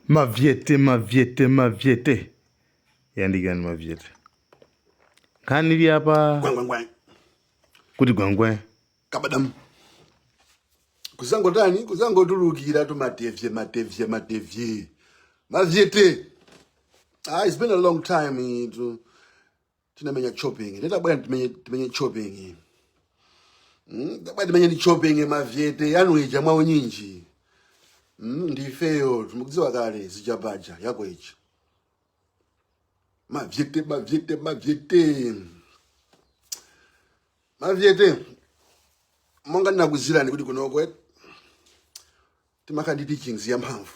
Mavyete, mavyete, mavyete, yandikani mavyete. Nkhani ili apa Gwangwangwa. kuti gwangwe. Kabadam. Kuzangotani, kuzangotulukira tu matevye, matevye, matevye. Mavyete. Ah, it's been a long time itu. Tinamenya chopping. Ndabwera timenye timenye chopping. Ndabwera timenye ndi chopping mavyete yanu ija mwawo nyinji. Ndifeyo tumukudziwa kale zijabaja yako ichi. Mavyete, mavyete, mavyete. Mavyete. Monga ndinakuuzirani kuti kunoko timakhala ndi teachings ya mphamvu.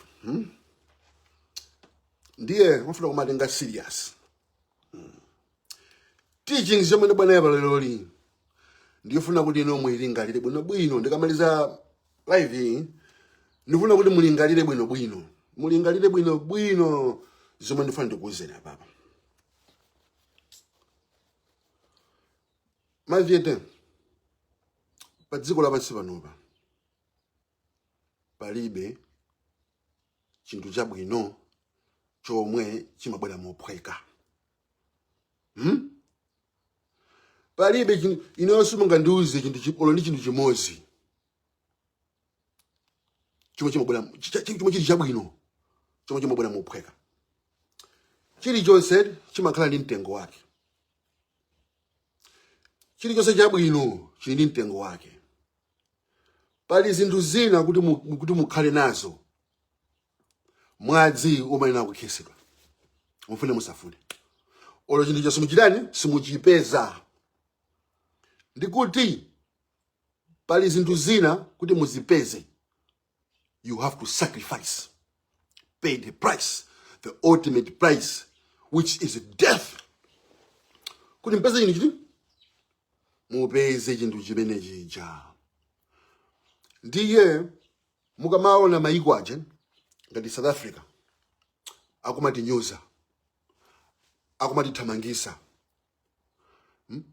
Ndiye mafuna kumatenga serious. Teachings yomwe ndabwera nayo leroli ndiyofuna kuti inu muyilingalire bwinobwino. Ndikamaliza live iyi ndifuna kuti mulingalire bwinobwino, mulingalire bwinobwino zomwe ndifuna ndikuuzeni apapa. Mavyete, pa dziko lapansi panopa palibe chinthu chabwino chomwe chimabwera mophweka. Palibe chinthu, ineyo simungandiuze chinthu olo ndi chinthu chimodzi chomwe chimabwera chomwe chili chabwino chomwe chimabwera mophweka. Chilichonse chimakhala ndi mtengo wake. Chilichonse chabwino chili ndi mtengo wake. Pali zinthu zina kuti mukhale nazo, mwazi umayenera kukhetsedwa, mufune musafune. Olo chinthu cho simuchitani, simuchipeza. Ndikuti pali zinthu zina kuti muzipeze, you have to sacrifice, pay the price, the ultimate price, which is death, kuti mpeze chinthu chiti, mupeze chinthu chimene chija. Ndiye mukamaona mayiko aja ngati South Africa akumatinyoza, akumatithamangisa,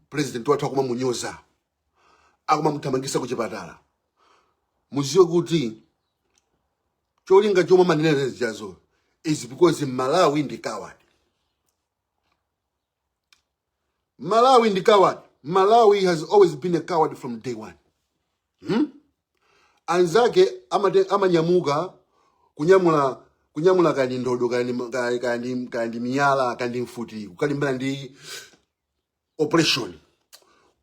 President wathu akumamunyoza, akumamuthamangisa ku chipatala, muziwe kuti cholinga chomwe amanenera zijazo is because Malawi ndi coward. Malawi ndi coward. Malawi has always been a coward from day one. Anzake amanyamuka kunyamula kandi ndodo, kandi miyala, kandi mfuti, kukalimbana ndi operation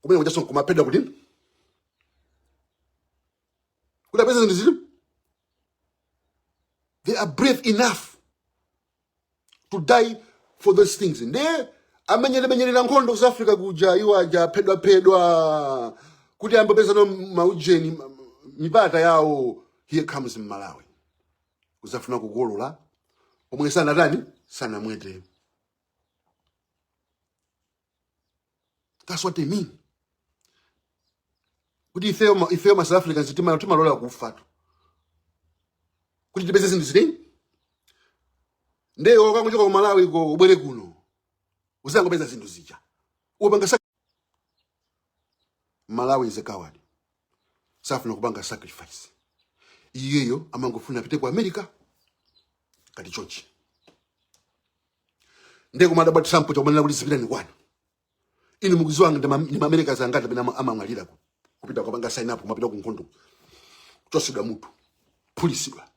kumene kujaso kumaphedwa kuti apeze zinthu zili. They are brave enough to die for those things. Ndiye amenyeremenyerera nkhondo ku South Africa kuja, iwo aja aphedwaphedwa kuti ambopezano maujeni mipata yawo. Here comes Malawi kuzafuna kukolola pomwe sanatani, sanamwete. That's what they mean, kuti ifeyo ma South Africans timalola kufa tu kuti tipeze zinthu zitini. Ndeyo ukangochoka ku Malawi ko ubwere kuno uzangopeza zinthu zija upanga. Malawi is a coward, safuna kupanga sacrifice. Iyeyo amangofuna apite ku America kati chonchi. Ndiye kumadabwa Trump chakumanena kuti zipitani kwanu. Inu mukuziwa ndi ma Americans angati amene amamwalira kupita kupanga sign up, kumapita ku nkhondo, kuchosedwa mutu, phulisidwa?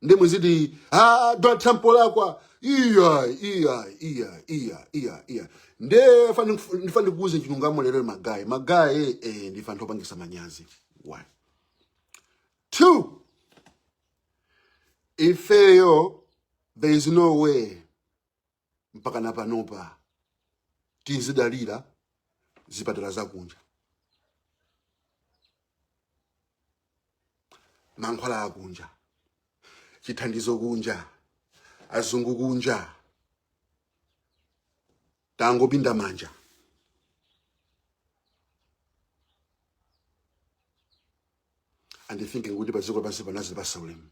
Ndi muziti, ah, Donald Trump olakwa. Iya, iya, iya, iya, iya, iya. Nde ndifa ndikuuze chilungamo lero, magayi, magayi, ndife anthu opangisa manyazi. One, two, ifeyo there is no way mpaka na panopa tizidalira zipatala zakunja, mankhwala akunja, chithandizo kunja, azungu kunja. Tangopinda manja. And thinking kuti padziko lapansi panazipasa ulemu.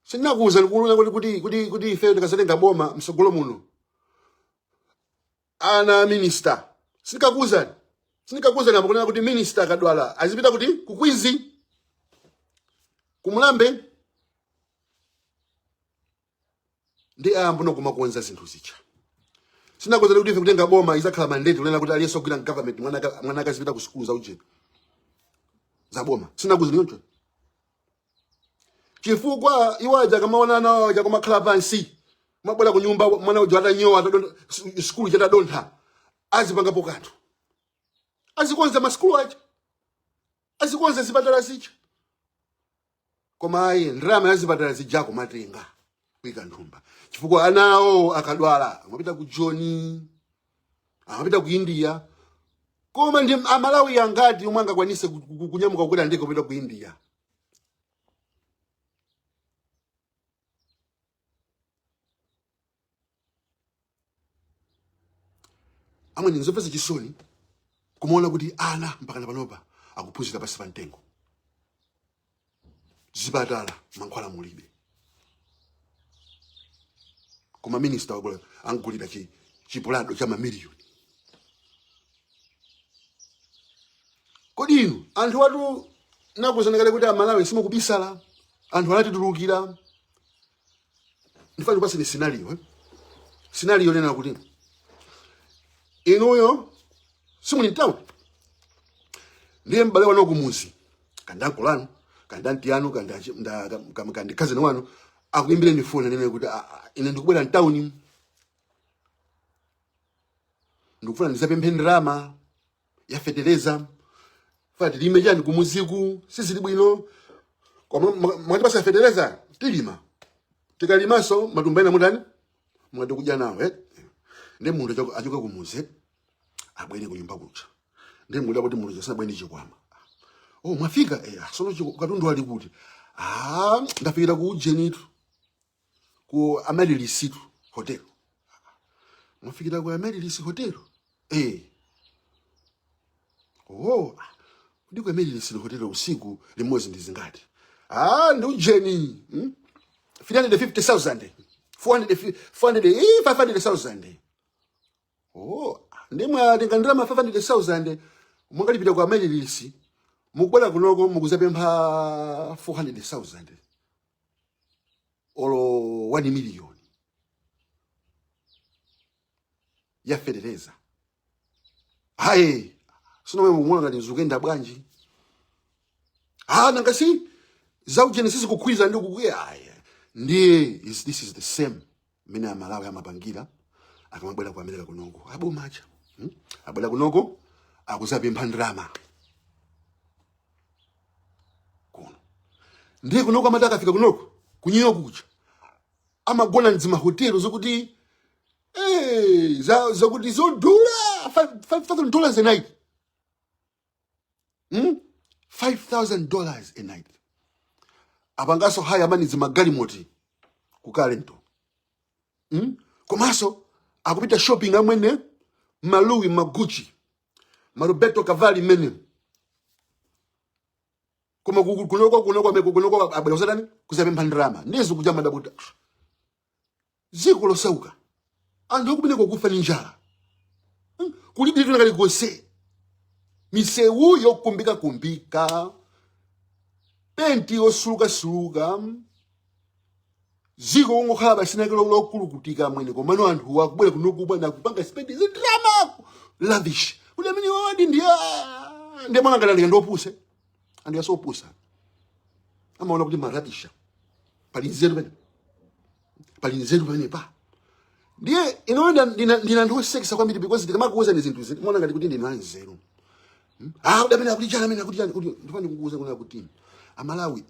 Sindinakuwuza ndikuluna kuti ife tikazatenga boma msogolo muno, ana a minister, sindikakuwuzani. Sindikakuwuzani apo kunena kuti minister akadwala azipita kuti ku Queens, kumulambe ndi ayambo nokumakonza zinthu zija. Sinakonzera kuti ife kutenga boma izakhala mandate kunena kuti aliyense ogwira government mwana akazipita ku sukulu za ujeni za boma. Sinakuwuzani choncho chifukwa iwo aja akamaona ana awo aja kumakhala pansi, mabwera ku nyumba mwana uja atanyowa, atadontha, sukulu ija atadontha, azipangapo kanthu, azikonza masukulu aja, azikonza zipatala zija. Koma ayi, ndalama ya zipatala zija kumatenga kuika nthumba, chifukwa ana awo akadwala amapita ku Joni, amapita ku India. Koma ndi Amalawi angati omwe angakwanise kunyamuka kukwera ndege kupita ku India? Amwene, nzomvetsa chisoni kumaona kuti ana mpakana panopa akuphunzira pansi pa mtengo, zipatala mankhwala mulibe, koma minister wagula, angulira chi Prado cha mamiliyoni. Kodi inu anthu watu nakuuzani kale kuti Amalawi simukubisala, anthu anatitulukira. Ndifuna ndikupatseni scenario, eh? Scenario lena kuti inuyo simuli mtown, ndiye m'bale wanu kumuzi, kandi ankolo anu, kandi anti anu, kandi kandi cousin wanu akuimbireni foni, anene kuti, "Ah, ah, ine ndikubwera mtown, ndikufuna ndizapemphe ndalama ya fetereza, fa tilime chani kumuziku, sizili bwino, koma mwatipasa fetereza tilima, tikalimanso matumba ena mutani, mwati kudya nawo, eh?" Ndi munthu achoka kumuzi, eh? Abwere kunyumba kuja, ndi munthu akuti munthu sanabwere ndi chikwama. "Oh, mwafika, eh, ah, sono katundu ali kuti?" "Ah, ndafikira ku ujenitu, ku Amaryllis Hotel." "Mwafikira ku Amaryllis Hotel?" "Eh." "Oh, kodi ku Amaryllis Hotel usiku limodzi ndi zingati?" "Ah, ndi ujeni, 350,000, 400, 400, 500,000." "Oh, ndi mwatenga ndalama 500,000, mwakalipira ku Amaryllis, mukubwera kunoko mukuzapempha 400,000 olo 1 million ya fetereza?" "Hayi, sinomwe mukuona ngati zikuyenda bwanji? Ah, nanga si zaujeni sizikukhwiza ndi kukwiya." Ayi, ndiye this is the same mmene Amalawi amapangira akamabwera ku America kunoko. Abomacha, Abwera kunoko akuzapempha ndalama kuno, ndiye kunoko amati akafika kunoko ku New York kuja amagona mzimahotelo zokuti zakuti zodula $5,000 a night, $5,000 a night. Apangaso hire mani zimagalimoti ku car rental, Komanso akupita shopping amwene, ma Louis, ma Gucci, ma Roberto Cavalli mene. Koma kunoko ameko kunoko abwera kuzatani? Kuzapempha ndalama. Ndizo kuja madabuta dziko losauka, anthu akumeneko kufa ndi njala, Kulibe tuna kalikonse, misewu yokumbikakumbika, penti yosulukasuluka, dziko kungokhala basi nake lokulukutika mwene. Komano anthu akubwera kunoku bwana kupanga spend zindalama lavish kuti amene wadi ndiye ndiye mwana ngati ndi opuse. Anthu asopusa amaona kuti maratisha pali nzeru pene, pali nzeru pamene pa. Ndiye ino ndina anthu osekesa kwambiri because ndikamakuwuzani zinthu izi muona ngati kuti ndinu anzeru. Ah, kuti amene akuti chani, amene akuti chani, kuti ndifuna ndikukuwuza kunena kuti Amalawi,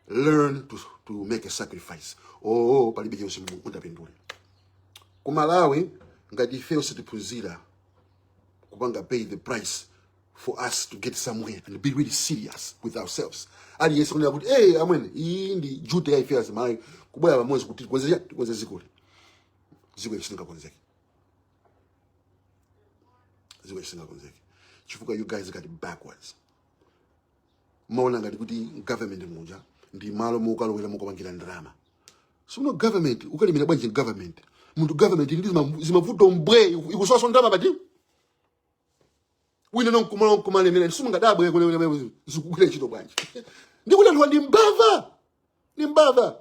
learn to make a sacrifice. Oh, palibe chonse mutapindule ku Malawi ngati ifeyo sitiphunzira kupanga pay the price for us to get somewhere and be really serious with ourselves. Aliyense kunena kuti, hey, amwene, iyi ndi duty ya ife azimayi kubwera pamodzi kuti tikonze, tikonze dzikoli. Dziko ili silingakonzeke, dziko ili silingakonzeke chifukwa you guys got it backwards. Maona ngati kuti government muja ndi malo mokalowera mokapangira ndalama. Sono government ukalimira bwanji? Government munthu, government ndi zimavuto mbwe, ikusowaso ndalama pati. Wina nonkumala nkumalemera, simungadabwe zikugwira ntchito bwanji. Ndikuti anthu ndi mbava, ndi mbava.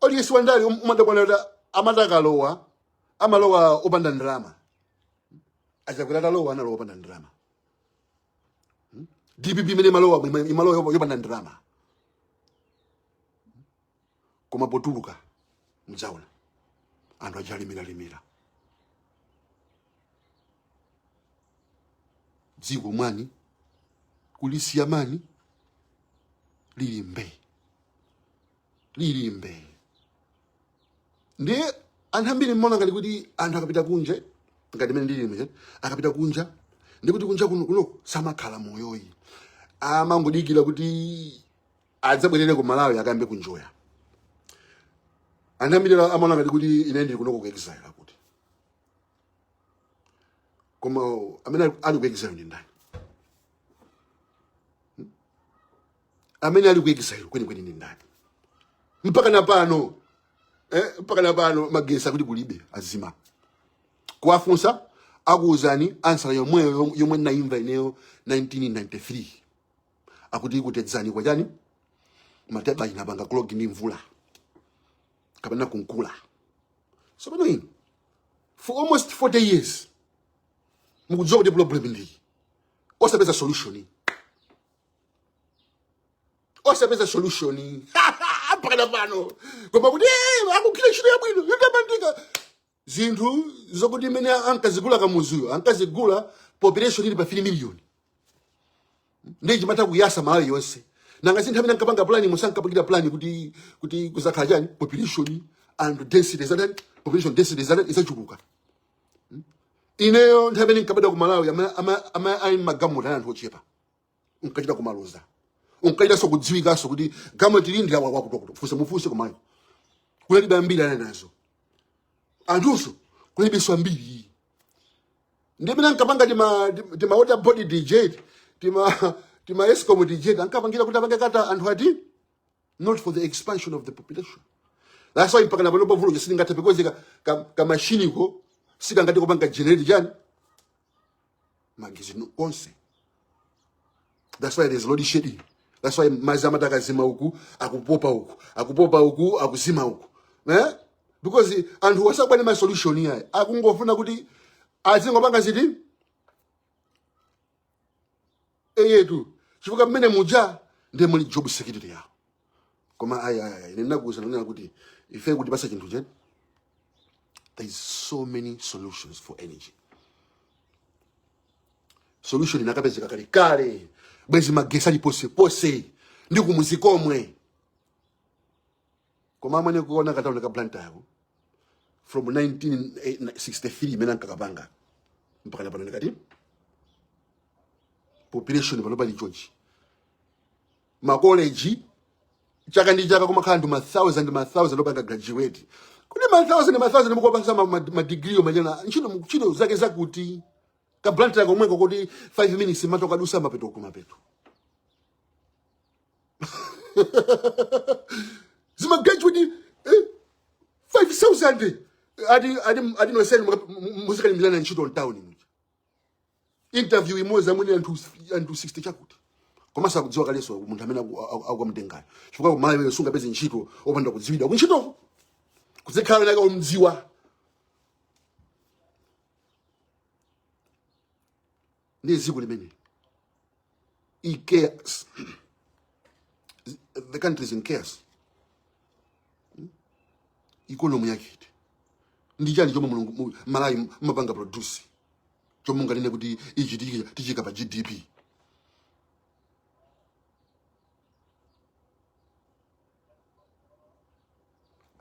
Aliyense wandale umadabwana kuti amati akalowa amalowa opanda ndalama. Achakwera atalowa analowa opanda ndalama. DPP imene imalowa imalowa yopanda ndalama, koma potuluka mudzaona anthu aja alemeralemera. Dziko mwani kulisiya mani lilimbe lilimbe. Ndiye anthu ambiri mmaona ngati kuti anthu akapita kunja, ngati mene ndili mje, akapita kunja ndikuti kunja kuno kuno samakhala moyoyi, amangodikira kuti adzabwerere ku Malawi akayambe kunjoya. Anthu ambiri amaona ngati kuti ine ndili kunoko ku exile akuti, koma amene ali ku exile ndi ndani? Amene ali ku exile kwenikweni ndi ndani? Mpaka na pano, mpaka na pano magesi akuti kulibe, azima. Kuwafunsa akuwuzani answer yomweyo yomwe ndinayimva ineyo 1993, akuti kutedzani kwachani ma turbine apanga clog ndi mvula kapena kunkula. So pano ino for almost 40 years mukudziwa kuti problem ndi osapeza solution, osapeza solution mpaka pano, koma kuti akugwira ntchito yabwino yotamandika. Zinthu zokuti imene ankazigula Kamuzuyo ankazigula population ili pa 3 million, ndiye chimatha kuyasa Malawi yonse. Nanga zinthu amene ankapanga plan musankapangira plan kuti kuzakhala chani, population and density zadani, population density zadani izachuluka. Ineyo nthawi imene nkabadwa ku Malawi ali magalimoto ali anthu ochepa, unkachita kumaloza, unkachitanso kudziwikanso kuti galimoto ili ndi awa wakutokuto. Funse mufunse kumayo kunalibe ambiri ali nazo, anthunso kunalibenso ambiri. Ndi amene ankapanga tima water board dj, tima Escom dj, ankapangira kuti apange kata anthu ati, not for the expansion of the population. That's why mpaka napano pavulo silingathe because ka machine ko sikangati kupanga generate chani magezi konse. That's why there's load shedding. That's why mazi amati akazima uku akupopa uku, akupopa uku akuzima uku, eh? Because anthu wasabwani ma solution yayi, akungofuna kuti azingopanga ziti eyetu, chifukwa mmene muja ndiye muli job security yawo. Koma ayi ayi ayi, ine ndinakuwuza nonena kuti ife kuti pasa chinthu cheni, there is so many solutions for energy. Solution inakapezeka kale kale, bwezi magesi ali posepose ndi kumuzi komwe. Koma amene kuona kataona ka Blantyre from 1963 imene ankakapanga mpaka napano, ndikati population pano pali chonchi, makoleji chaka ndi chaka kumakhala anthu ma thousand ma thousand opanga graduate, kuti ma thousand ma thousand mukupasa ma degree omanyana ntchito ntchito zake zakuti ka Blantyre komweko kuti 5 minutes mato kadusa mapeto kumapeto zima graduate 5000 ati noseni muzikalimbirana ntchito mtown muja, interview imodzi amwene anthu 60 chakuti, komanso akudziwa kalenso munthu amene akukamtengayo, chifukwa kumalawi iweyo sungapeze ntchito opanda kudziwidwa kuntchitoko, kuzikhala wina kaumdziwa. Ndi dziko limene i chaos, the country is in chaos. Economy yake iti ndi chani chomwe mulungu Malawi mapanga produce chomwe munganene kuti ichi tichika pa GDP?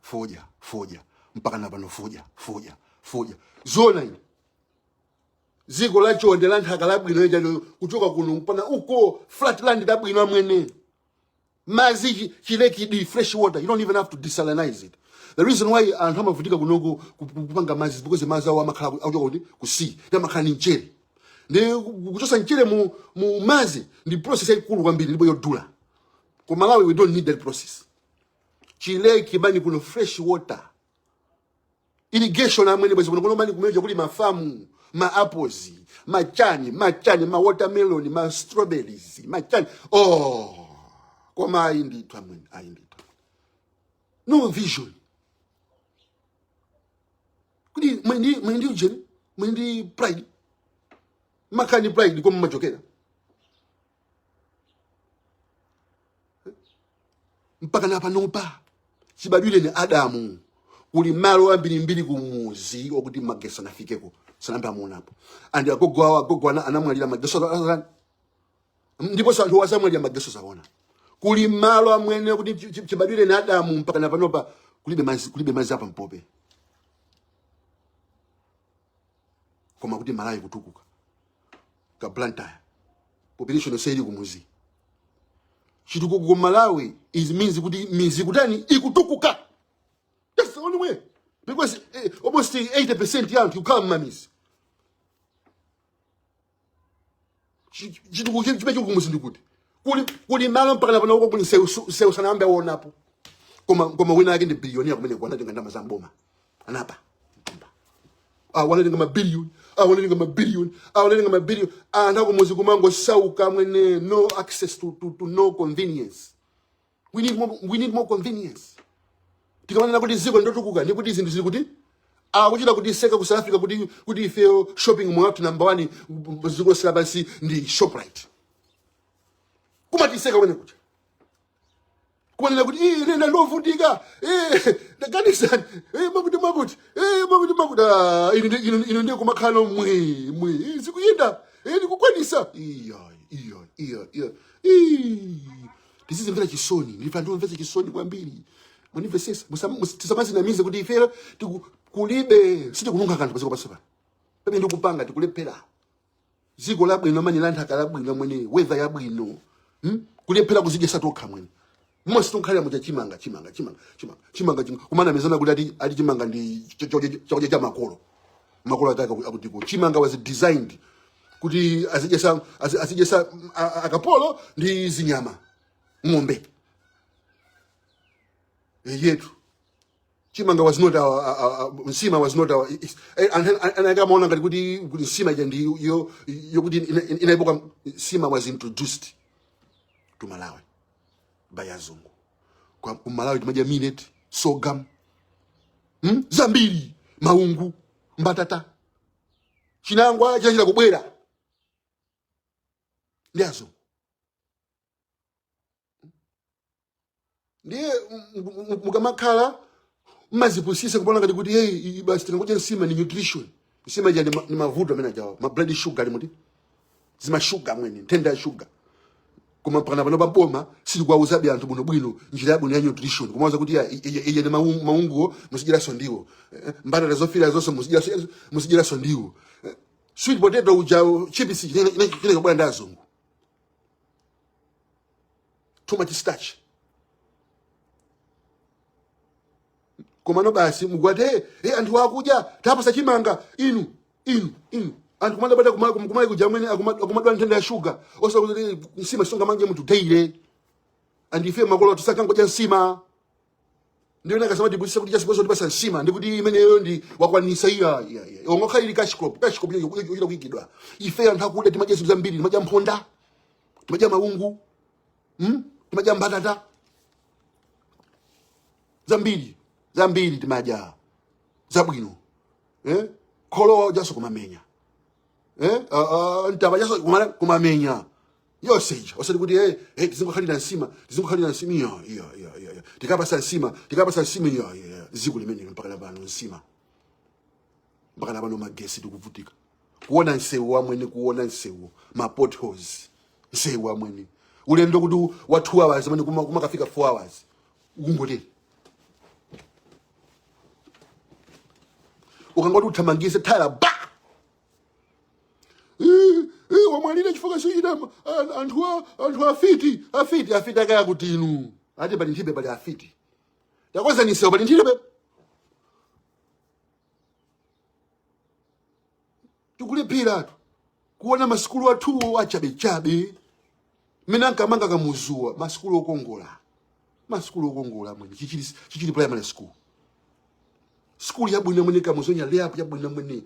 Fodya, fodya mpaka napano, fodya, fodya, fodya zona ine dziko la chonde la nthaka labwino ija kuchoka kuno mpaka uko, flat land labwino amwene, mazi chi lake di fresh water, you don't even have to desalinize it. The reason why anthu amavutika kunoko kupanga mazi is because mazi awo amakhala akuchoka kuti ku sea, ndi amakhala ndi mchere, ndi kuchosa mchere mu mazi ndi process yayikulu kwambiri ndipo yodula. Ku Malawi we don't need that process. Chi lake bani kuno, fresh water, irrigation amwene, bwezi kuno kuno mani kumeja kuli mafamu Ma apples, machani, machani, ma watermelon, ma strawberries, machani. Oh, koma ayi ndithu amwene, ayi ndithu. No vision. Kuti muli ndi ujeni, muli ndi pride. Makhani pride koma machokera. Mpaka na panopa chibadwire ni Adamu kuli malo ambirimbiri kumuzi okuti magesi anafikeko sanambe amuonapo and agogo awo agogo anamwalira magesi ndipo anthu wazamwalira magesi zaona kuli malo amwene kuti chibadwire ni Adamu mpaka na panopa kulibe mazi, kulibe mazi apa mpope koma kuti Malawi kutukuka ka Blantyre population yonse ili kumuzi. Chitukuko ku Malawi is means kuti mizi kutani ikutukuka. That's the only way, because almost 80% ya anthu ikukhala mmamizi. Chitukuko chimene chili kumuzi ndikuti kuli malo mpaka napano uko kuli nsewu sanayambe aonapo, koma wina ake ndi billionaire kumene anatenga ndalama za mboma anapa ah, wanatenga mabiliyoni, ah, wanatenga mabiliyoni, ah, wanatenga mabiliyoni. Ah, anthu akumuzi kumangosauka mwene, no access to no convenience. We need more convenience. Tikamanena kuti dziko ndotukuka ndi kuti zinthu zili kuti akuchita kuti seka ku South Africa kuti ifeyo shopping mall yathu number one dziko lonse lapansi ndi Shoprite, kumatiseka kumene kuja kumanena kuti "Ii, ine ndovutika, ndaganizani, makuti makuti, makuti makuti." Ah, inu ndiye kumakhala mwe mwe, zikuyenda, ndikukwanisa. Iya iya iya iya. Ii, tizizimvera chisoni, ndife anthu omvetsa chisoni kwambiri. Munimvesesa, tisamazinamize kuti ife kulibe sitikununkha kanthu paziko pansi pano pamene ndikupanga tikulephera. Dziko labwino mani, la nthaka labwino mwene, weather yabwino, Kulephera kuzidyesa tokha mwene. Mmosi tonkhalira muja chimanga, chimanga, chimanga, chimanga, chimanga, chimanga. Kumanamizana kuti ati chimanga ndi chakudya cha makolo. Makolo ataka akuti ku chimanga was designed kuti azidyesa akapolo ndi zinyama, ng'ombe yetu. Chimanga was not our nsima was not our and akamaona ngati kuti nsima ija ndi yo yokuti inaibuka. Nsima was introduced to Malawi by azungu. Kwa ku Malawi timadya millet, sorghum, Zambiri, maungu, mbatata, chinangwa chinachita kubwera ndi azungu. Ndiye mukamakhala mmazipusisa kuona ngati kuti hey, basi tinangodya nsima ni nutrition. Nsima ija ni mavuto amene ajawa ma blood sugar ali muti zimashuga mwene, nthenda ya shuga. Koma mpaka pano paboma silikuwauzabe anthu bwinobwino njira yabwino ya nutrition, kumauza kuti ya, ije ni maunguwo muzidyeraso ndiwo, mbatata zofira zonse muzidyeraso ndiwo, sweet potato uja, chips chine kubwera ndi azungu, too much starch. Koma no basi mugwate, hey, hey, anthu akudya tapasa chimanga. Inu inu inu anthu kumadabata kumali kuja mwene akumadwala nthenda ya shuga, osakuti nsima sungamadye munthu daily. And ife makolo tisakangodya nsima, ndiyo nakasema tibusisa kuti just because ndipasa nsima ndikuti imeneyo ndi wakwanisa. Iya iya iya, ongokhala ili cash crop, cash crop yochita kuyikidwa. Ife anthu akuda timadya zinthu zambiri, timadya mphonda, timadya maungu, Timadya mbatata zambiri zambiri, timadya zabwino, eh? Kholowa jaso kumamenya, eh? Ntaba jaso kumamenya yonse ija, osati kuti hey, tizingokhalira nsima, tizingokhalira nsima. Iya iya iya iya iya. Tikapasa nsima, tikapasa nsima. Iya iya iya. Dziko limene mpaka lapano nsima, mpaka lapano magesi tikuvutika kuona nsewu wamwene, kuona nsewu ma potholes, nsewu wamwene ulendo kuti wa 2 hours amene kumakafika 4 hours ukungoteri ukangoti uthamangise thayala ba. Wamwalira chifukwa sichita anthu afiti afiti afiti akaya kuti inu ati pali nthibe pali afiti takonzani nsewu pali nthibe. Tikulephera kuona masukulu athuwo achabechabe mmene ankamanga Kamuzuwa, masukulu okongola, masukulu okongola mwene. Chichiri, Chichiri Primary School. Skulu yabwino mwene kamuzonya layout yabwino mwene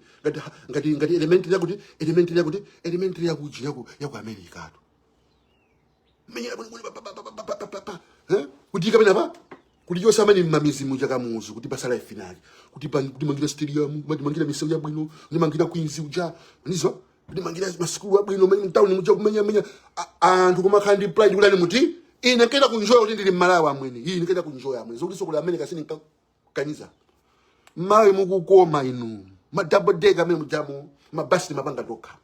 ngati elementary yakuti, elementary yakuti, elementary yakuji yaku America tu. Menyera bwino bwino, pa pa pa pa pa pa pa pa. Eh? Kuti kapena pa kuti chose amene mmamizi muja Kamuzu kuti pasala finali kuti kuti mangira stadium, kuti mangira misewu yabwino, kuti mangira Queens uja nizo, kuti mangira masukulu abwino mene mtown muja, kumenya menya anthu kumakhala ndi pride kuti ali muti ine nkenda kunjoya kuti ndili mmalawi amwene, ine nkenda kunjoya amwene zokuti sokula America sini kaniza Malawi mukukoma inu, ma double decker amene mujamo, mabasi mapanga tokha,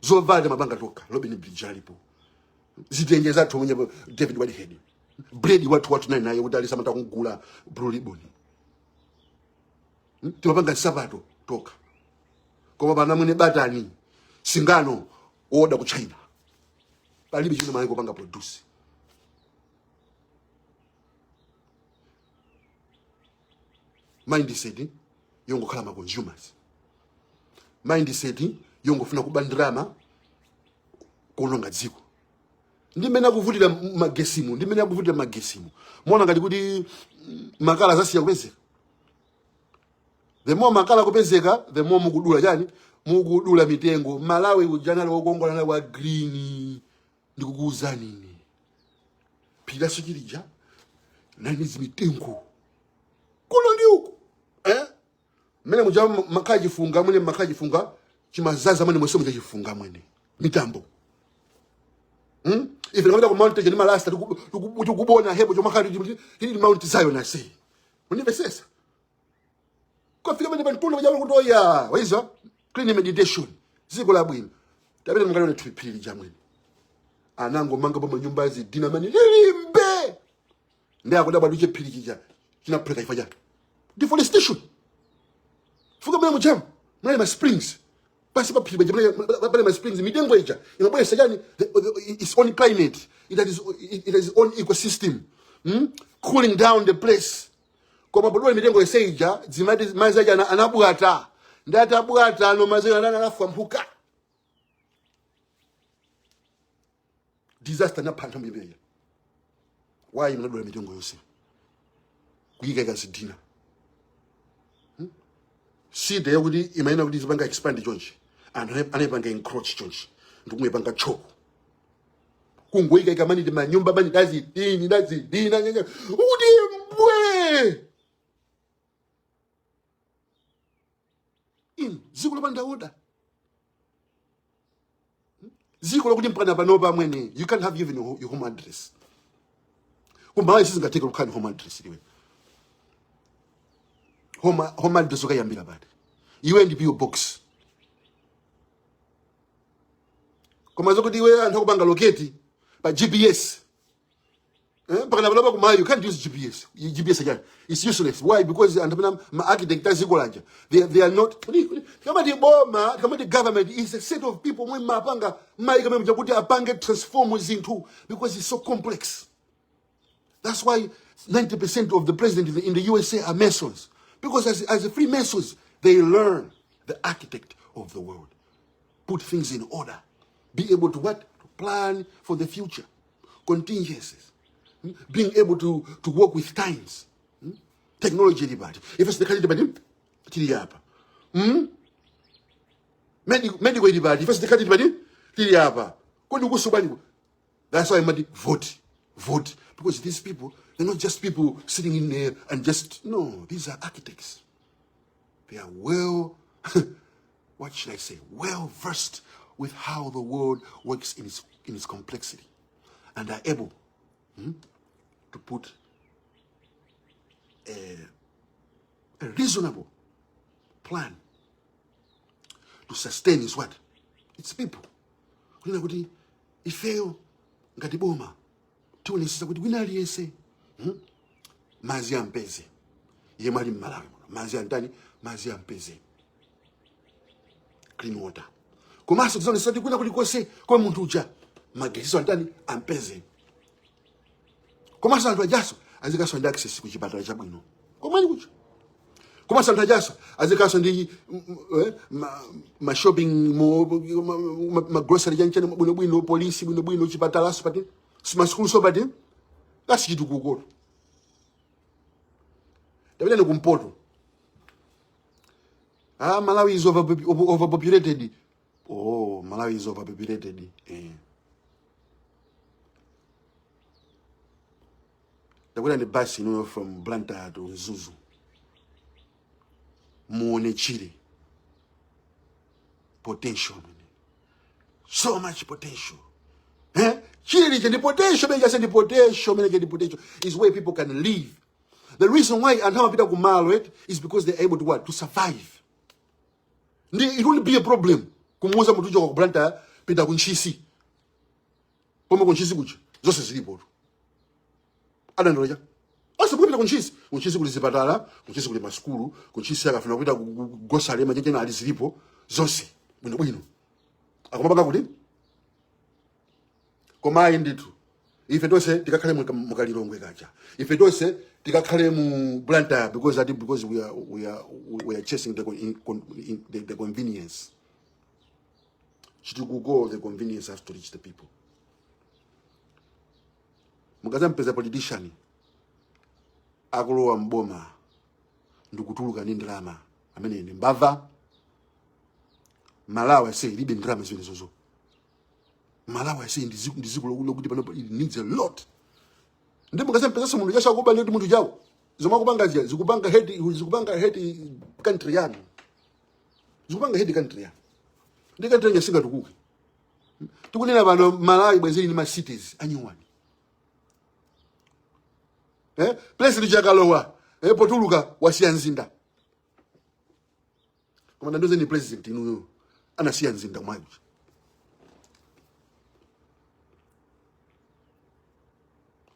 zovala mapanga tokha, Robin Bridge alipo, zitenje zathu mwenye David Whitehead, bread wathu wathu naye naye kuti alisamata kugula Blue Ribbon. Timapanga nsapato tokha, koma pana mwene batani singano order ku China, palibe chimene Malawi kupanga produce. Mindset yongokhala ma consumers, mindset yongofuna kuba ndalama, kuononga dziko. Ndi mmene akuvutira magesimu, ndi mmene akuvutira magesimu, muona ngati kuti makala zasiya kupezeka. The more makala kupezeka, the more mukudula chani, mukudula mitengo. Malawi ujanali wokongola, nali wa green. Ndikukuwuzani ine, phiri la Soche lija nali mitengo kuno ndi uku, eh? Mmene muja makhala chifunga mwene, makhala chifunga chimazaza mwene mwese muja chifunga mwene mitambo. Ife tikamapita ku Mount ndi malasta tikubona hepo chomakhala tili Mount Zion ase mundimvesesa kafika pene pantunda paja kuti oya waiza clean meditation, dziko labwino. Tapita mukalione phiri lija mwene anangomanga pa manyumba azidina mani lilimbe ndi akudabwa duche phiri chija chinaphulika chifukwa chake deforestation. Fuka mene mujamu munali ma springs pasi pa phiri paja, pali ma springs, mitengo ija imabweretsa chani, its own climate, it has its own ecosystem, Cooling down the place. Koma podula mitengo yonse ija, dzimati madzi aja anabwata, ndi atabwata ano madzi aja anafwamphuka, disaster napha anthu ambiri. Why? Munadula mitengo yonse kuyika zidina. City yakuti imayena kuti izipanga expand chonchi, anthu anayipanga encroach chonchi ndikumuyipanga choko kungoyika ikamaniti manyumba mani dazidini dazidina nyanya kuti mbwe inu dziko lopanda order, dziko lokuti mpaka panopa amwene you can't have even your home address. Kumalawi sizingatheke kukhala ndi home address iwe. Home address ukayambira pati iwe? Ndi PO box. Koma zokuti iwe anthu akupanga locate pa GPS, eh, mpaka napanopa kumalawi you can't use GPS. GPS again, it's useless. Why? Because anthu amene ma architect aziko lanja, they are not. Kamati boma, kamati government is a set of people mwe mapanga maika mwe kuti apange transform zinthu because it's so complex. That's why 90% of the president in the USA are Masons. Because as Freemasons, they learn the architect of the world. Put things in order. Be able to what? To plan for the future. Contingencies. Being able to work with times. Technology ili pati. If it's the kind tili apa. Medical ili pati. If it's the kind tili apa. Kodi kusubani. That's why mati vote, vote. Because these people, they're not just people sitting in there and just, no, these are architects. They are well, what should I say, well versed with how the world works in its complexity and are able to put a reasonable plan to sustain his what? Its people. Kunena kuti ifeyo ngati boma tionesesa kuti wina aliyense, Madzi ampeze yemwe ali mmalawi muno, madzi antani, madzi ampeze, clean water. Komanso tizaonesa kuti kwina kulikonse kwa munthu uja magetsi antani, ampeze. Komanso anthu ajaso azikaso ndi access ku chipatala chabwino komweni kucha. Komanso anthu ajaso azikaso ndi ma shopping ma grocery chanchani bwinobwino, polisi bwinobwino, chipatalaso pati, masukulu so pati. That's chitukuko. Tapitani kumpoto. Ah, Malawi is overpopulated. Oh, Malawi is overpopulated. Eh. Takwera ndi basi inuyo from Blantyre to Mzuzu, muone chile potential, so much potential. Eh? Chile ndi potential, mene chase ndi potential, mene ndi potential is where people can live. The reason why anthu amapita kumalo, right, is because they're able to what? To survive. Ndi it won't be a problem kumuuza munthu choka ku Blantyre pita ku Ntchisi, pomwe ku Ntchisi kuja zonse zilipo tu. Adandola asipupita ku Ntchisi. Ku Ntchisi kuli zipatala, ku Ntchisi kuli masukulu, ku Ntchisi akafuna kupita ku gosale machenjena ali zilipo zonse bwinobwino. Akumapanga kuti koma ayi ndithu, ife tonse tikakhale mukalilongwe kaja, ife tonse tikakhale mu Blantyre because ati because we are chasing the, con- in, con- in, the, the convenience. Chitukuko, the convenience has to reach the people. Mukazampeza politician akulowa mboma ndikutuluka ndi ndalama, amene ndi mbava. Malawi ase ilibe ndalama zimenezozo. Malawi ase ndi dziko lokuti panopo it needs a lot. Ndi mukazampezanso munthu chasakuba, ndi munthu chawo zomwe akupanga zija zikupanga hurt country yanu, zikupanga hurt country yanu, ndi country yanu singatukuke. Tikunena pano Malawi bwezili ndi ma cities anyuwani, eh? President chakalowa, eh, potuluka wasiya mzinda. Koma ndandiuze ni president inuyo anasiya mzinda mwayo.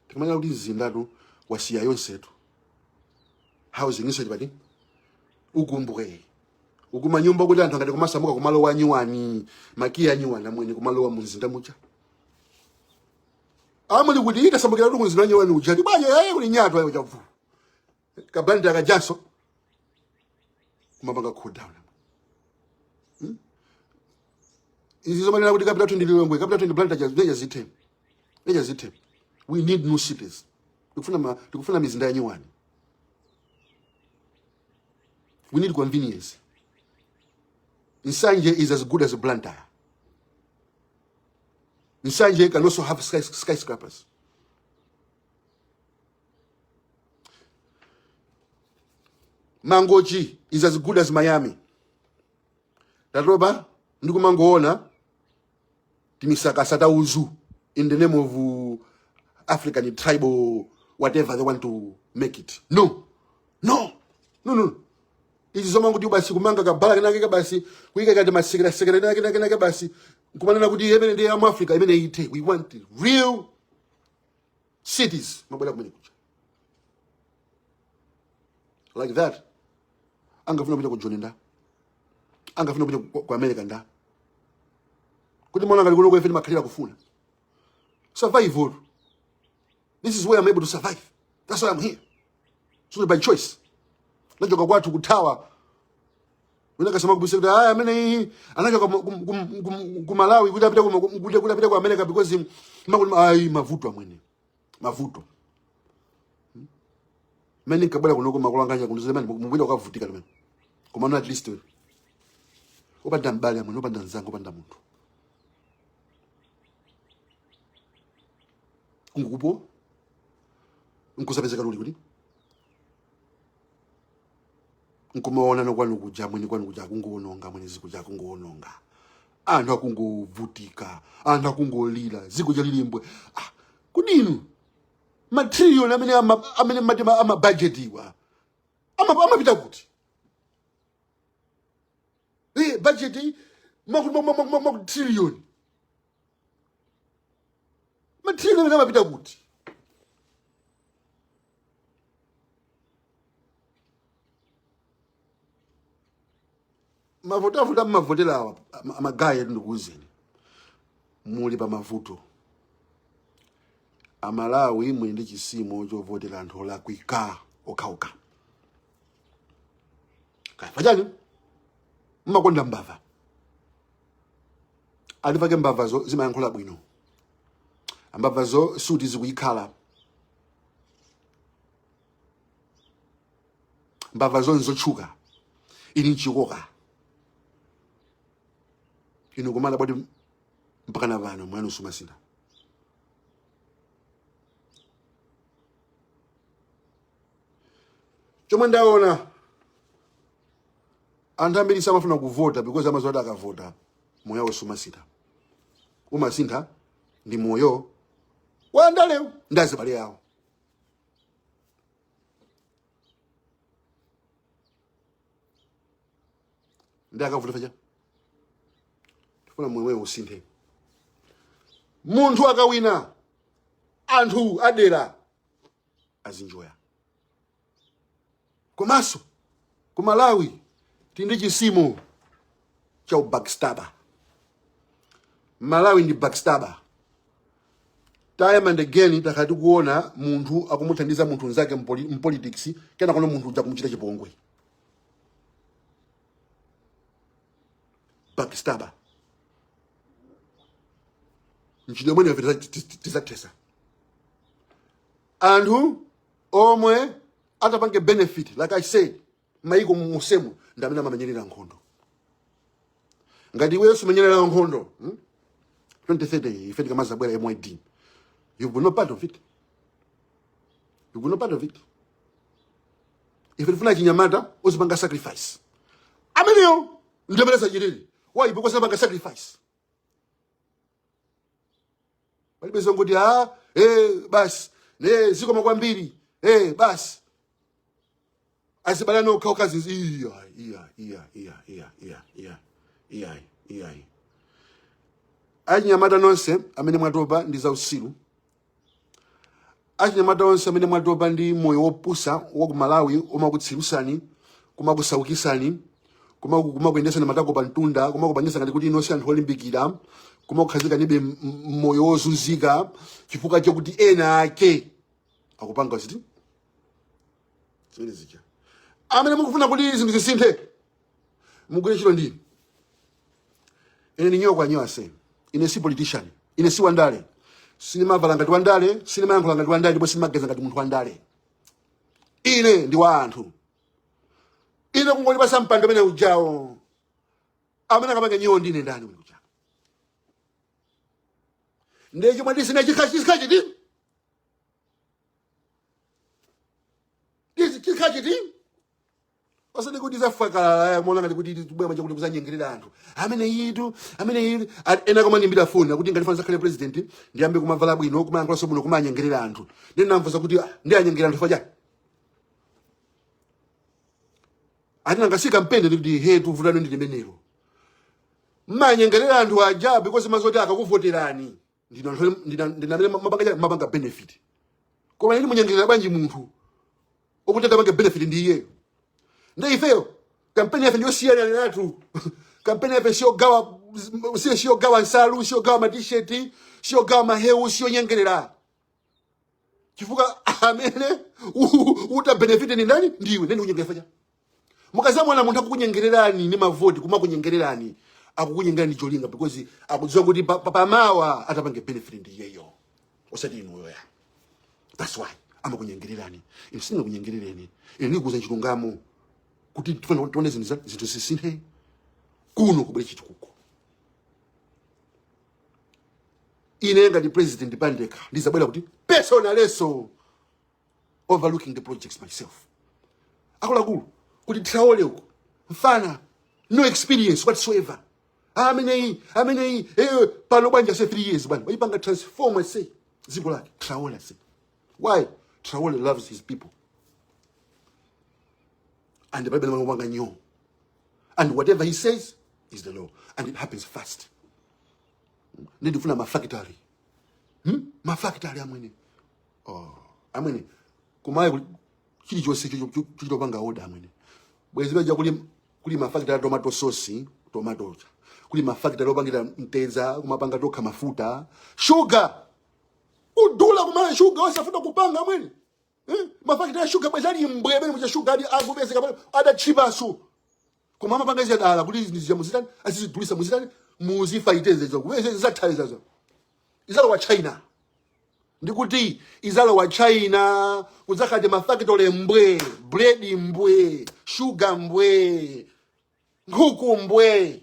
Tikamanya kuti mzindatu wasiya yonsetu, housing iso chipati ukumbwe uku manyumba kuti anthu angati kumasamuka kumalowa anyuwani, makiya anyuwani amwene kumalowa mu mzinda mucha amuli kuti itasamukira kuti kumzinda anyuwani uja tibwaje aye kuli nyato ayo chavu kabandi akajaso kumapanga cool down. Izi zomanena kuti capital ndi Lilongwe, capital ndi Blantyre, leja zithe, leja zithe. We need new cities. Tikufuna mizinda ya nyuwani. We need convenience. Nsanje is as good as Blantyre. Nsanje can also have skyscrapers. Mangochi is as good as Miami. Tatopa ndikumangoona timisakasa tauzu in the name of African tribal, whatever they want to make it. No, no, no, no. Izi zomanguti basi kumanga kabala kenake basi kuyika kati masekera sekera kenake kenake basi kumanena kuti imene ndi ya mu Africa imene ite. We want real cities. Mabwera kumene kuja like that, angafuna kupita ku Joni nda, angafuna kupita ku America nda, kuti mwana ngati kuno kwefe ndimakhalira kufuna survival. This is where I'm able to survive. That's why I'm here. It's not by choice. Nachoka kwathu kuthawa. Wina kasema kubisa kuti aya amene anachoka ku Malawi kuti apite kuti apite ku America because makuti ayi mavuto amwene, mavuto mene nkabwera kunoko makulanganya kundizo mene mubwera kukavutika limene. Koma no, at least opanda mbali amwene, opanda mzanga, opanda munthu, kungukupo nkusapezeka luli kuti nkumaona nokwanu kuja mwene kwanu kuja akungoononga mwene zikuja akungoononga, anthu akungovutika, anthu akungolira, zikuja lilimbwe. Ah, kudinu matrillion amene amene mati amabudgetiwa amapita kuti? Eh, budget maku trillion, matrillion amene amapita kuti? Mavotavuta mmavotera awa amagayi etu, ndikuwuzeni muli pa mavuto. Amalawi muli ndi chisimo chovotera anthu olakwika okhaokha. Kaya chani mmakonda mbava, alipake mbavazo zimayankhula bwino, mbavazo suti zikuyikhala. Mbava zonse zotchuka ili nchikoka. Inu kumala bwati mpaka na pano mwanu sumasintha. Chomwe ndaona, anthu ambiri samafuna kuvota because amadziwa kuti akavota moyo wawo sumasintha. Umasintha ndi moyo wa andalewo ndi azibale awo. Ndi akavota facha tifuna moyo wewo usinthe. Munthu akawina, anthu adera azinjoya. Komanso ku Malawi tili ndi chisimo cha ubackstabber. Malawi ndi backstabber. Time and again takhala tikuona munthu akumuthandiza munthu nzake mpolitics, kena kono munthu uja kumuchita chipongwe. Backstabber mchitidwe umene ife tizathesa. Anthu omwe atapange benefit, like I said, maiko musemu ndi amene amamenyerera nkhondo. Ngati iweyo sumenyerera nkhondo, 2030 ife tikamazabwera MYD, you will not part of it, you will not part of it. Ife tifuna chinyamata uzipanga sacrifice. Ameneyo ndi amene sachitire. Why? Because amapanga sacrifice. Palibe zongoti ah, basi ne zikoma kwambiri, basi azibala nokha okazinzi. Iya, iya, iya, iya, iya, iya, iya, iya, iya. Achinyamata nonse amene mwatopa ndi zausiru, achinyamata onse amene mwatopa ndi moyo wopusa wa ku Malawi omakutsirusani, kumakusaukisani, kumakuyendesani matako pa mtunda, kumakupangisa ngati kuti inonse anthu olimbikira, kumakukhazikanibe moyo wozunzika chifukwa chakuti ena ake akupanga ziti zimene zija. Amene mukufuna kuti zinthu zisinthe, mugwire ntchito ndi ine. Ni nyokwa nyoase. Ine si politician, ine si wandale, sinimavala ngati wandale, sinimayankhula ngati wandale, ndipo sinimageza ngati munthu wandale. Ine ndi wa anthu. Ine kungolipasa mpando amene ujawo, amene akapange nyiwo ndine ndani uyu uja? Ndiye chomwe tisina chikhachiti chikhachiti, osati kuti zafakalala mona ngati kuti tibwera maja kuti kuzanyengerera anthu amene yitu amene yitu. Ena kumandimbira foni akuti ngati fana zakhale president ndiyambe kumavala bwino, kumayankhula bwino, kumanyengerera anthu. Ndinamva zakuti ah, ndi anyengerera anthu faja ati nangasika mpende ndikuti he tuvutano ndi limenelo mmanyengerera anthu aja because mazoti akakuvoterani ndino anthu ndina amene mapanga benefit. Koma ine munyengerera bwanji munthu okuti atapange benefit ndi iyeyo? Ndi ifeyo kampeni yafe ndiyosiyana natu. Kampeni yafe siyogawa, siyogawa nsalu, siyogawa matisheti, siyogawa mahewu, siyonyengerera, chifukwa amene uta benefit ni ndani? Ndiwe. Neni kunyengerera faja mukazamwana munthu akukunyengererani ndi mavoti, kumakunyengererani, akukunyengerani ndi cholinga because akudziwa kuti pamawa atapange benefit ndi iyeyo, osati inuyo ya. That's why amakunyengererani. Ine sindinakunyengerereni, ine ndikuuza chilungamo kuti tifuna tione zinthu zisinthe kuno, kubwere chitukuko. Ine ngati president pandekha ndizabwera kuti personally overlooking the projects myself. Akuluakulu, kuti Traore uko mfana no experience whatsoever, ameneyi ameneyi pano bwanja se 3 years bwana waipanga transform se dziko lake. Traore se why? Traore loves his people and palibe namapanga nyo, and whatever he says is the law and it happens fast. Ndifuna mafactory, Mafactory amwene, oh, amwene kumayi chilichonse chichitopanga order amwene. Bwezi paja kuli mafactory a tomato sauce, tomato, kuli mafactory opangira mtedza, kumapanga tokha mafuta, sugar kudula kumala sugar osafuta kupanga amwene, eh? Mafactory a sugar bwezi ali mbwe amene mucha sugar ali akupezeka pale adatchipaso, koma amapanga ziyadala kuti zija muzitani, azizidulisa muzitani, muzifaitezezo zathawi zazo izalowa China. Ndikuti izalowa China, kudzakhala mafactory mbwe, bread mbwe, sugar mbwe, nkhuku mbwe,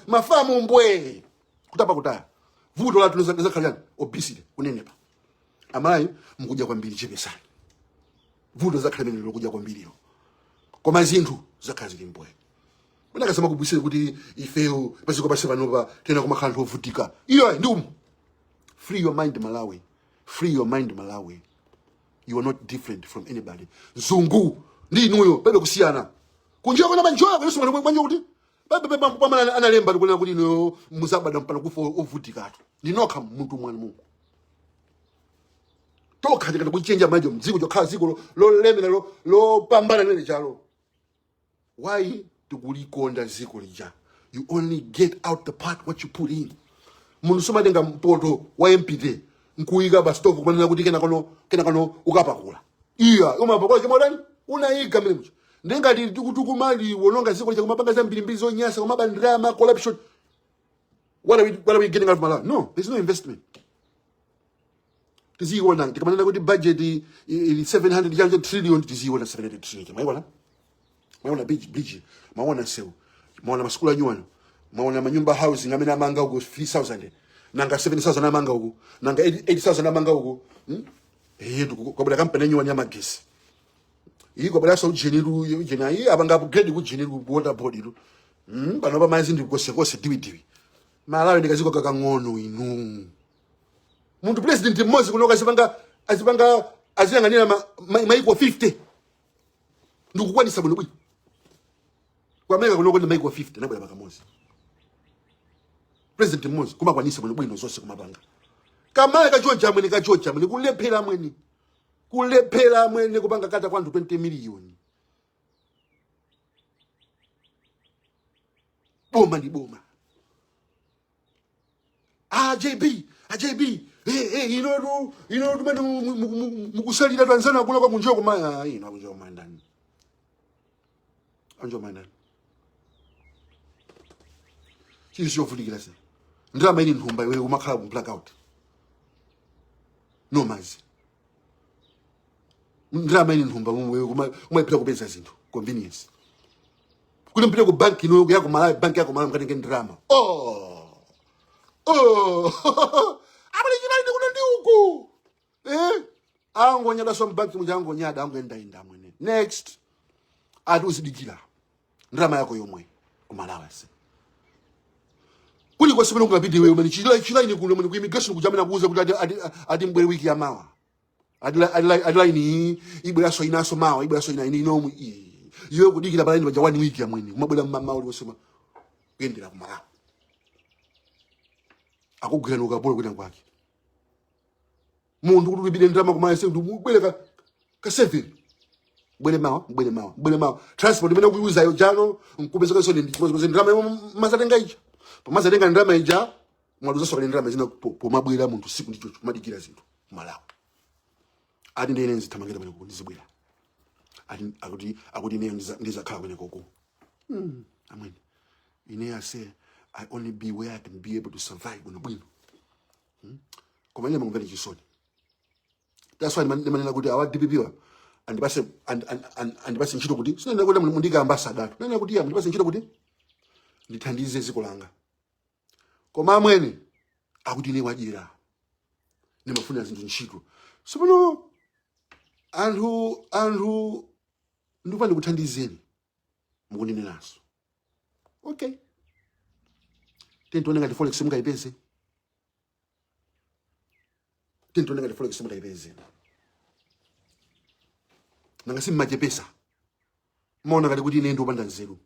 mafamu mbwe, kutapa kutaya. Vuto lathu lizakhala chani? Obesity, kunenepa. Amalawi mukudya kwambiri, chepesani. Vuto lizakhala limene lokudya kwambirilo, koma zinthu zakhala zili mbwe. Mwina akasama kubwisire kuti ifeyo paziko pasi panopa tena kumakhala anthu ovutika. Iyo ndi umu. Free your mind, Malawi. Free your mind, Malawi. You are not different from anybody. Mzungu ndi inuyo palibe kusiyana. Kunjoya kuna manjoya kuyesu mwana mwanjo kuti palibe pamene analemba tikunena kuti inuyo muzabada mpaka kufa ovutikatu. Ndinokha munthu mwana Mungu. Tokha tikati kuchenja majo mdziko chokhala dziko lolemera lopambana limene chalo. Why tikulikonda dziko lija? You only get out the pot what you put in. Munthu sumatenga mpoto wa empty nkuyika pa stove kumanena kuti kena kano ukapakula. Iya, umapakula chomwe udani unayika mmene mucha. Ndengati tikutukumali wononga dziko lija kumapanga zambirimbiri zonyasa kumaba ndalama, corruption. What are we getting out of Malawi? No, there's no investment. Tiziona tikamanena kuti budget ili 700 change trillion, tiziona 700 trillion. Mwaona? Mwaona bridge, mwaona nsewu, mwaona masukulu anyuwano, mwaona manyumba housing amene amanga uku 3000, nanga 7000 amanga uku, nanga 8000 amanga uku. Eh, kwabwera kampani anyuwani ya magesi. Iyi kwabweranso ujeniru, ujeni ayi apanga upgrade ku jeniru ku water board ilu. Panopa madzi ndi kosekose diwidiwi. Malawi ndikaziko kakang'ono inu. Munthu president mmodzi kunoka azipanga aziyang'anira maiko 50 ndikukwanisa bwino bwino. Ku America kunoko ndi maiko 50 nabwera pakamodzi. President mmodzi kumakwanisa bwino bwino zonse kumapanga. Kamale kachocha amwene, kachocha amwene, kulephera amwene. Kulephera amwene kupanga kata kwa anthu 20 million. Boma ndi boma. Ah, JB, ah, JB, eh, eh, ino tu mene mukusalira Tanzania kula kwa kunjoko kumaya, ino akunjoko kumaya ndani? Anjo kumaya ndani? Chili chovutikira se. Ndalama ili nthumba iwe umakhala ku blackout. No mazi. Ndalama ili nthumba iwe umayipita kupeza zinthu, convenience. Kuti mpite ku banki ino ya ku Malawi, banki ya ku Malawi mukatenge ndalama. Oh. Oh. Abale chinali ndi kuno ndi uku. Eh? Angonyada so mbanki muja angonyada angoenda enda mwene. Next. Ati uzidikira. Ndalama yako yomwe ku Malawi ase. Kuli kwa simene ungapite wewe mani chila chila ini kuno mani ku immigration kujamina kuuza kuti ati mbwere wiki ya mawa. Ati line iyi ibweraso inaso mawa ibweraso ina ino inomu iyi. Iwe kudikira pa line paja 1 week ya mwene. Kumabwera mama uli wosema kuyendera ku Malawi. Akugwira nukapolo kwina kwake. Munthu kuti ulipire ndalama kumalawi se ndibwere ka 7. Bwere mawa, bwere mawa, bwere mawa. Transport imene ukuyuzayo jano nkupeza kaso ndi chimodzimodzi ndalama yomwe mazatenga ija. Pomazatenga ndalama ija mwaluzaso kale ndalama zina pomabwera munthu siku ndicho kumadikira zinthu ku Malawi. Ati ndine nzithamangira kwene koko ndizibwera. Ati akuti ineyo ndizakhala kwene koko. Amwene. Ine I say I only be where I can be able to survive bwino bwino. Koma ine mangumvera chisoni. That's why ndimanena kuti awa DPP wa andipase andipase ntchito kuti sinanena kuti mundike ambassador. Nanena kuti ya mundipase ntchito kuti ndithandize dziko langa. Koma amwene akuti ine wadyera. Ndimafuna zinthu ntchito. Sipano anthu ndikupa ndikuthandizeni mukuneneraso. Okay. Tentione ngati forex mungayipeze. Tentione ngati forex mungayipeze. Nanga simmachepesa. Maona ngati kuti ine ndiopanda nzeru.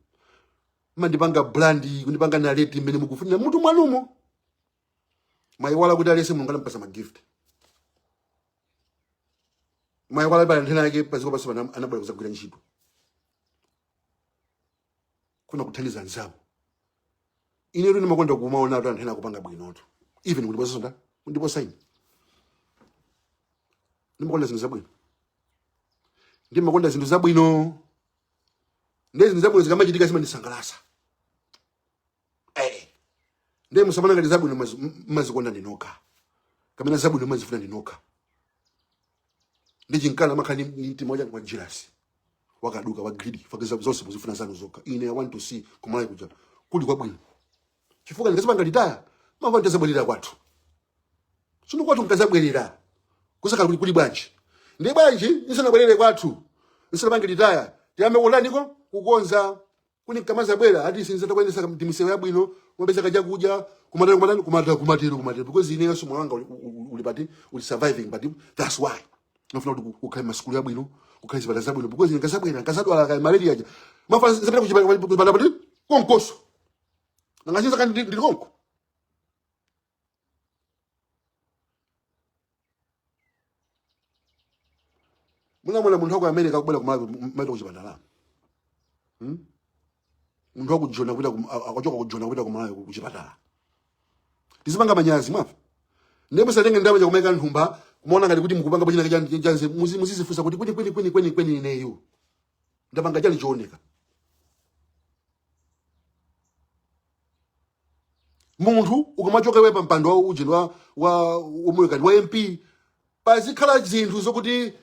Mandipanga brand, kundipanga narrate mmene mukufunira mutu mwanumo. Mwayiwala kuti alese Mulungu anampasa ma gift. Mwayiwala pali nthena yake paziko pasi pana anabwera kuzagwira ntchito. Kuna kuthandiza anzawo. Ine lero ndimakonda kumaona kuti anthu ena akupanga bwinotu. Even kundiposa nda, kundiposa ine. Ndimakonda zinthu zabwino. Ndimakonda zinthu zabwino. Ndiye zinthu zabwino zikamachitika zimandisangalatsa. Eh. Ndiye musamana ngati zabwino mazikonda ndinoka. Kamene zabwino mumazifuna ndinokha. Ndi chinkana amakhala ndi mtima wachani, wa jealous, wakaduka, wa greedy. Fake zonse muzifuna zanu zokha. Ine I want to see kumalawi kuja kuli kwabwino, chifukwa ndikazapanga retire mava ndizabwerera kwathu. Tsono kwathu nkazabwerera kusakhala kuli bwanji? Ndi bwanji ndisanabwerere kwathu, ndisanapange retire, tiyambe kutaniko, kukonza kuti nkamazabwera ati sinzata kuyendesa misewu yabwino, kumapeza kachakudya, kumatero, kumatani, kumatero, kumatero, kumatero, because inenso moyo wanga uli pati, uli surviving. But that's why nafuna kuti kukhale masukulu yabwino, kukhale zipatala zabwino, because ine nkazabwera nkazadwala kaya malaria aja mafa zapita kuchipatala pati konkoso nangachiza kandi ndili konko. Munamona munthu waku America akubwera kumalawi maita kuchipatala? Munthu wakujona kupita akachoka kujona kupita kumalawi kuchipatala, tizipanga manyazi mwamva? Ndipo musatenge ndalama chakumaika nthumba kumaona ngati kuti mukupanga pachina chanze. Muzizifunsa kuti kweni kweni kweni kweni kweni ineyo ndapanga chani chooneka? Munthu ukamachoka iwe pa mpando wa ujeni wa umwe kati wa MP, pazikhala zinthu zokuti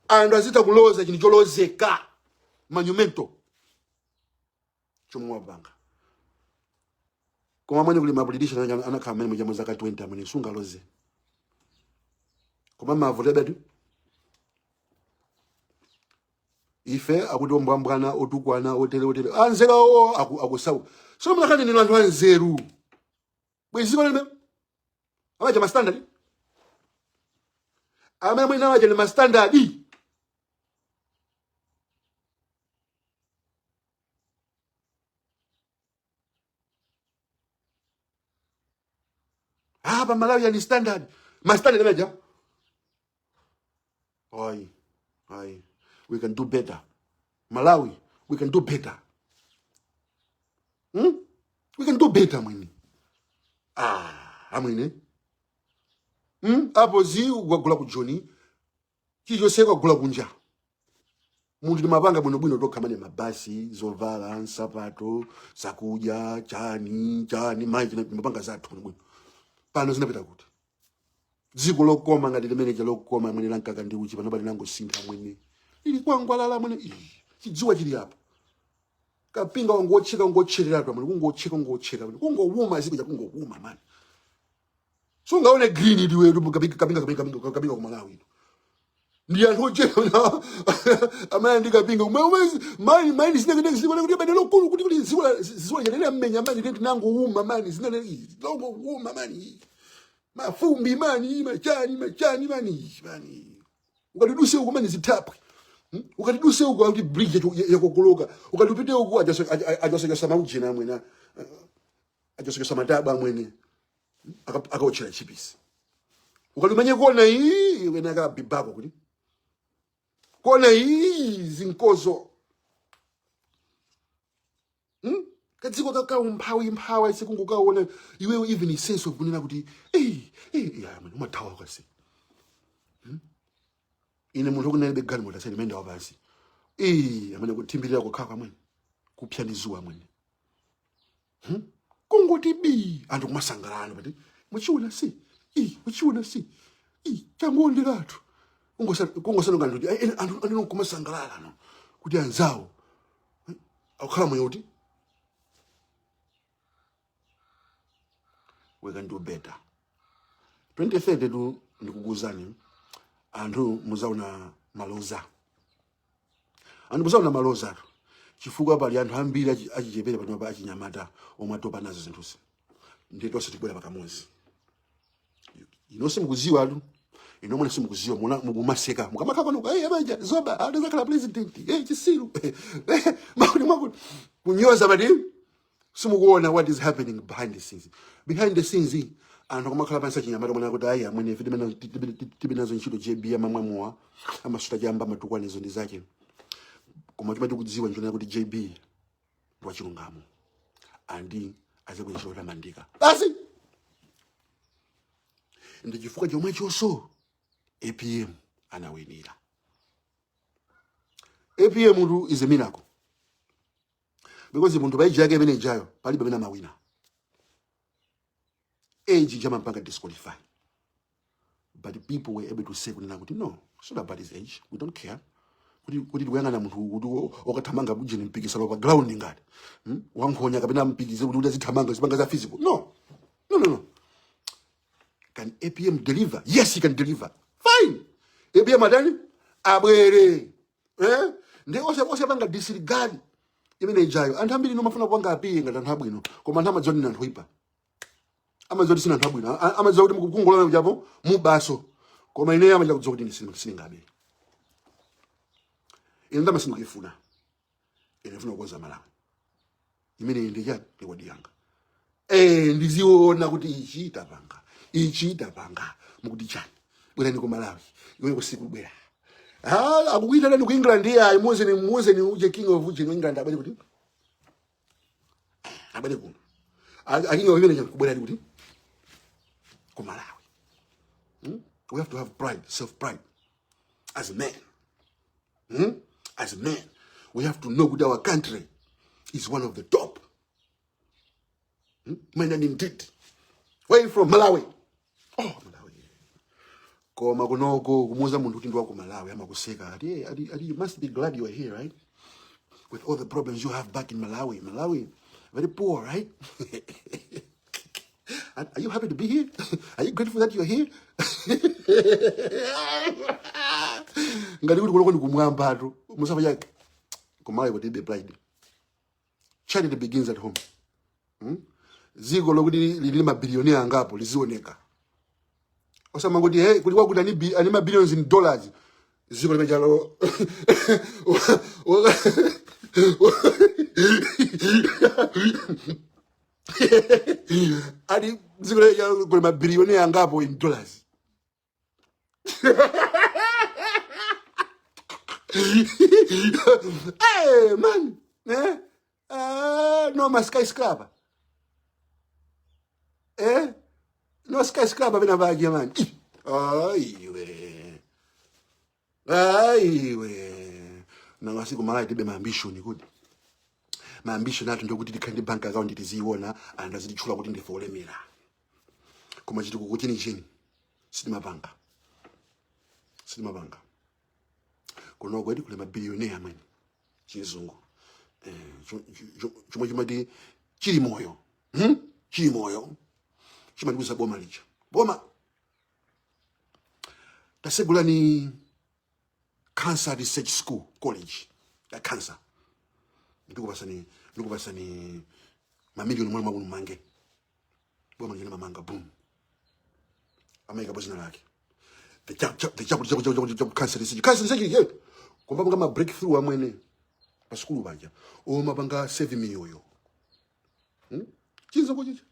anthu azitha kuloza chinthu cholozeka, monumento chomwe wapanga. Koma amene kuli mapolitician anakhala amene muja zaka 20, amene sungaloze, koma mavotedwa ife akuti ombwambwana, otukwana, otere otere, anzeru awo akusauka. So munakanenera anthu anzeru bweziko lime amaja mastandard amene mwina amaja ni mastandard. Ah, pa Malawi yani standard, mastandard amaja. Ayi, ayi, we can do better. Malawi, we can do better. We can do better mwini. Ah, amwene. Apo zi ukagula ku Joni, chilichonse ukagula kunja. Munthu timapanga bwinobwino tokha mane, mabasi, zovala, nsapato, zakudya, chani chani, mayi, timapanga zathu bwinobwino. Pano zinapita kuti? Dziko lokoma ngati limene lokoma mwene lankaka ndi uchi, pano pali langosintha mwene, ili kwangwalala mwene. Ii, chidziwa chili apo kapinga wangotcheka, ngotchereratu amwene, kungotcheka, ngotchera mwene, kungowuma ziko cha kungowuma mani, sungaone green iliwetu kapinga, kapinga, kapinga, kapinga, kapinga ku Malawi ino ndi anthu ochepa amene ndi kapinga mani mani zina zina kuti bade lokulu kuti ziwa chalera mmenya mani ndi tinangouma mani zina longouma mani mafumbi mani machani machani mani mani, ukatiduse uku mani zithapwe. Ukatiduse uku akuti bridge yakokoloka, ukatipite uku ajasochosa maujena amwene, ajasochosa matabwa amwene, akaotchera chipisi. Ukalimanye kona iyi wena akabibako kuti kona iyi zinkozo. Kadziko kakaumphawi mphawi isikungukaona iweyo, even sense of kunena kuti hey, hey, ya mwene umathawa kasi. Ine munthu ukunalibe galimoto asene menda wapansi eh amene kuthimbirira kukhala kwamwene kupya ndi zuwa amwene. Kungoti bi anthu kumasangalala pati muchiona si i muchiona si i changonderatu kungosanoka anthu kuti anthu anthu kumasangalala no kuti anzawo akukhala moyo kuti we can do better. 2030 tu ndikukuuzani, anthu muzaona maloza, anthu muzaona malozatu, chifukwa pali anthu ambiri achichepere panopa, achinyamata omwe atopa nazo zinthuzi, ndi tonse tibwera pakamodzi. Ino simukuziwa tu, ino mwene simukuziwa, muna mukumaseka mukamakhala pano, hey, abaja zoba adazakhala president, hey, chisiru, makuti mwakuti kunyoza, but simukuona what is happening behind the scenes. Behind the scenes anthu akumakhala pansi achinyamata mwana kuti ayi amwene ife tibe nazo ntchito. JB amamwamuwa, amasuta chamba, amatukwanizo ndi zake, koma chomwe tikudziwa nchonena kuti JB ndi wachilungamo andi azagwira ntchito yotamandika basi. Ndi chifukwa chomwechonso APM anawinira. APM tu is a miracle, because munthu pa age yake imene ijayo palibe amene amawina. Age jamampanga disqualify. But people were able to say kunena kuti no, it's not about his age, we don't care kuti tikuyang'ana munthu kuti wakathamanga ujeni mpikisano pa ground ngati Wankhonya kapena mpikize kuti azithamanga zipanga za physical. No, no, no, no. Can APM deliver? Yes, he can deliver. Fine. APM adani abwere, eh? Ndi osapanga disregard imene ijayo. Anthu ambiri ino mafuna kupanga appear ngati anthu abwino, koma anthu amadziwa kuti ndi anthu oipa, amadziwa kuti sina anthu abwino, amadziwa kuti mukukungulana kujapo mubaso, koma ineyo amaja kudziwa kuti ine sindingabe. Ine ndalama sindikuifuna, ine ndifuna kukonza Malawi. Imene ndi chani? Reward yanga. Ndiziona kuti ichi tapanga, ichi tapanga. Mukuti chani? Bwerani ku Malawi. Iwe kusiku bwera. Ah, akukuitanani ku England iya, muuzeni uje king of uje England abwere kuti abwere kuno. A king of England kubwera kuti ku Malawi. We have to have pride, self pride as a man. As a man, we have to know that our country is one of the top. Man, and indeed. Where you from? Malawi. Oh, Malawi. Koma kunoko kumuuza munthu kuti ndi wa ku Malawi amakuseka ati, hey, ati, you must be glad you are here, right? With all the problems you have back in Malawi. Malawi, very poor, right? Are you happy to be here? Are you grateful that you're here? Ngati kuti kuloko ndi kumwambatu. Musafa chake. Ku Malawi kuti be pride. Charity begins at home. Dziko lokuti lili mabiliyoni angapo lizioneka. Osamangoti hey, kuli kwakuti ani ma billions in dollars. Dziko limene chalo ali dziko limene chalo kuli mabiliyoni angapo in dollars. Hey man, eh? No ma skyscraper. Eh? No skyscraper pena pake man. Aiwe. Aiwe. Nanga siku Malawi tibe ma ambition kuti. Ma ambition athu ndokuti tikhale ndi bank account tiziiona anthu azititchula kuti ndife olemera. Koma chitukuko chenicheni sitimapanga. Sitimapanga. Kunoko edi kuli mabilionea mwene. Chizungu. Eh, chomwe chimati chili moyo. Chili moyo. Chimatiuza boma lija. Boma tasegulani cancer research school college ya cancer, ndikupasani mamiliyoni mwana mwakuno mange boma lija mamanga boom amaika zina lake the chaku chaku chaku chaku chaku cancer research, cancer research, yeah. Komba panga ma breakthrough amwene pa sukulu paja omapanga save miyoyo, Chinzo kuchicha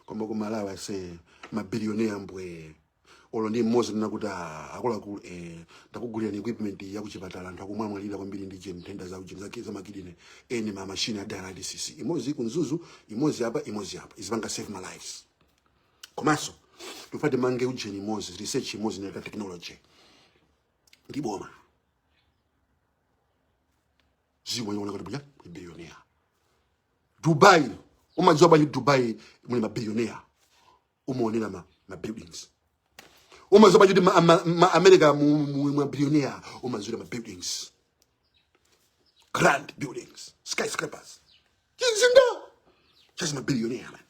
koma ku Malawi ase mabilionea mbwe olo ndi mmodzi ndina kuti ah, akuluakulu, ndakugulirani equipment ya kuchipatala, anthu akumwamwalira kwambiri ndi jeni nthenda za ujeni zake za makidney, eni ma machine a dialysis, imodzi ku Mzuzu, imodzi apa, imodzi apa, izipanga save my lives. Komanso tufati mange ujeni imodzi research imodzi neka technology ndi boma ziko yona kuti buja billionaire. Dubai, umadziwa bwanji Dubai muli mabilionea? Umaonera ma buildings. Umadziwa bwanji kuti ma America mu mabilionea? Umadziwa ma buildings, grand buildings, skyscrapers, chizinda chazi mabilionea man.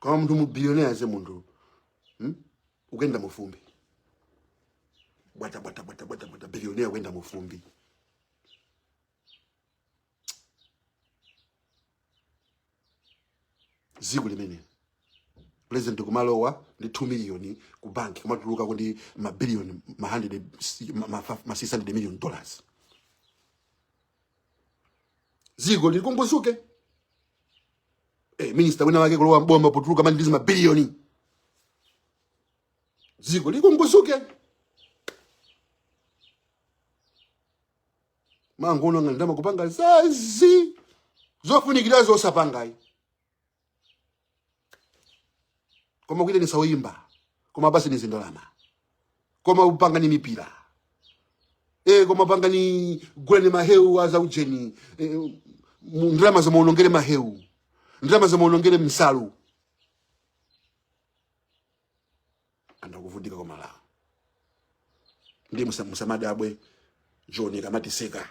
Koma munthu mubillionaire ze munthu, Ukuyenda mufumbi, bwata bwata bwata bwata bwata, billionaire kuyenda mufumbi. Dziko limene president kumalowa ndi 2 million ku bank, kumatuluka ndi ma billion, ma 100, ma 600 million dollars, dziko likongozuke. Minister wina wake kulowa mboma potuluka mani ndi mabiliyoni, dziko likongozuke. Mangono ngati ndamakupanga zazi zofunikira zosapangayi, koma kuite nisawoyimba, koma basi ni zindalama, koma upanga ni mipira, koma panga ni gula ni mahewu aza ujeni, ndalama zamuonongere mahewu, ndalama zamuonongere msalu. Anthu akuvutika ku Malawi. Ndiye musamadabwe John kamatiseka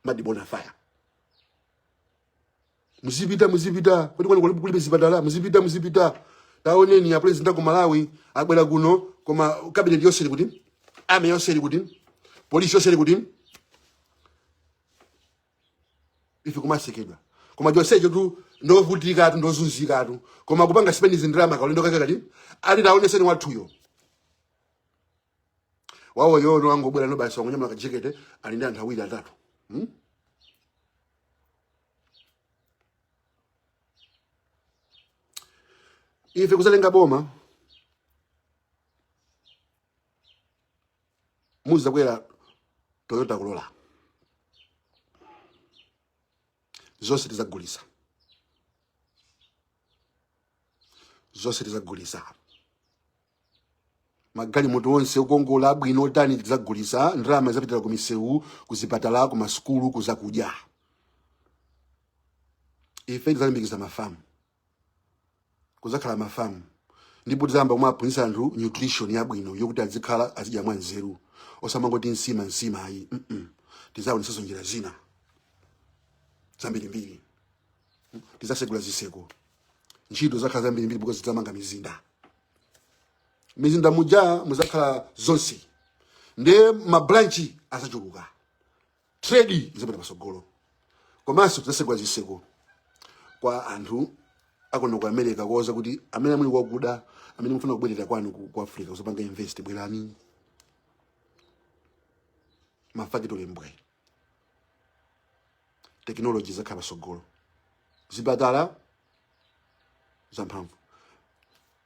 madibona fire. Muzipita, muzipita kuti kwanu kulibe zipatala. Muzipita, muzipita. Taoneni a president aku Malawi abwera kuno, koma cabinet yonse ili kuti? Army yonse ili kuti? Polisi yonse ili kuti? Ife kumasekedwa, koma chonsecho tu ndovutikatu, ndozunzikatu, koma kupanga spend zindalama kaulendo kake kati ali taoneseni wathuyo wawo yono angobwera no basi wangonyamula kajekete ali ndi anthu awiri atatu, Ife kuzatenga boma, muzakwera Toyota Corolla. Zonse tizagulisa, zonse tizagulisa. Magalimoto onse okongola, abwino, otani, tizagulisa. Ndalama zapitira ku misewu, ku zipatala, ku masukulu, ku zakudya. Ife tizalimbikisa mafamu, kuzakhala mafamu, ndipo tizayamba kumaphunzitsa anthu nutrition yabwino yokuti azikhala azidya mwa nzeru, osamangoti nsima nsima ayi. Tizaonetsanso njira zina zambirimbiri. Tizasegula ziseko, ntchito zakhala zambirimbiri because tizamanga mizinda. Mizinda muja muzakhala zonse, nde mabranch azachuluka, trade izapita pasogolo. Komanso tizasegula ziseko kwa anthu akuno ku America, kuwauza kuti amene muli wakuda, amene mufuna kubwerera kwanu ku Africa kuzapanga invest, bwerani. Mafactory mbwe, technology zakhala pasogolo, zipatala zamphamvu,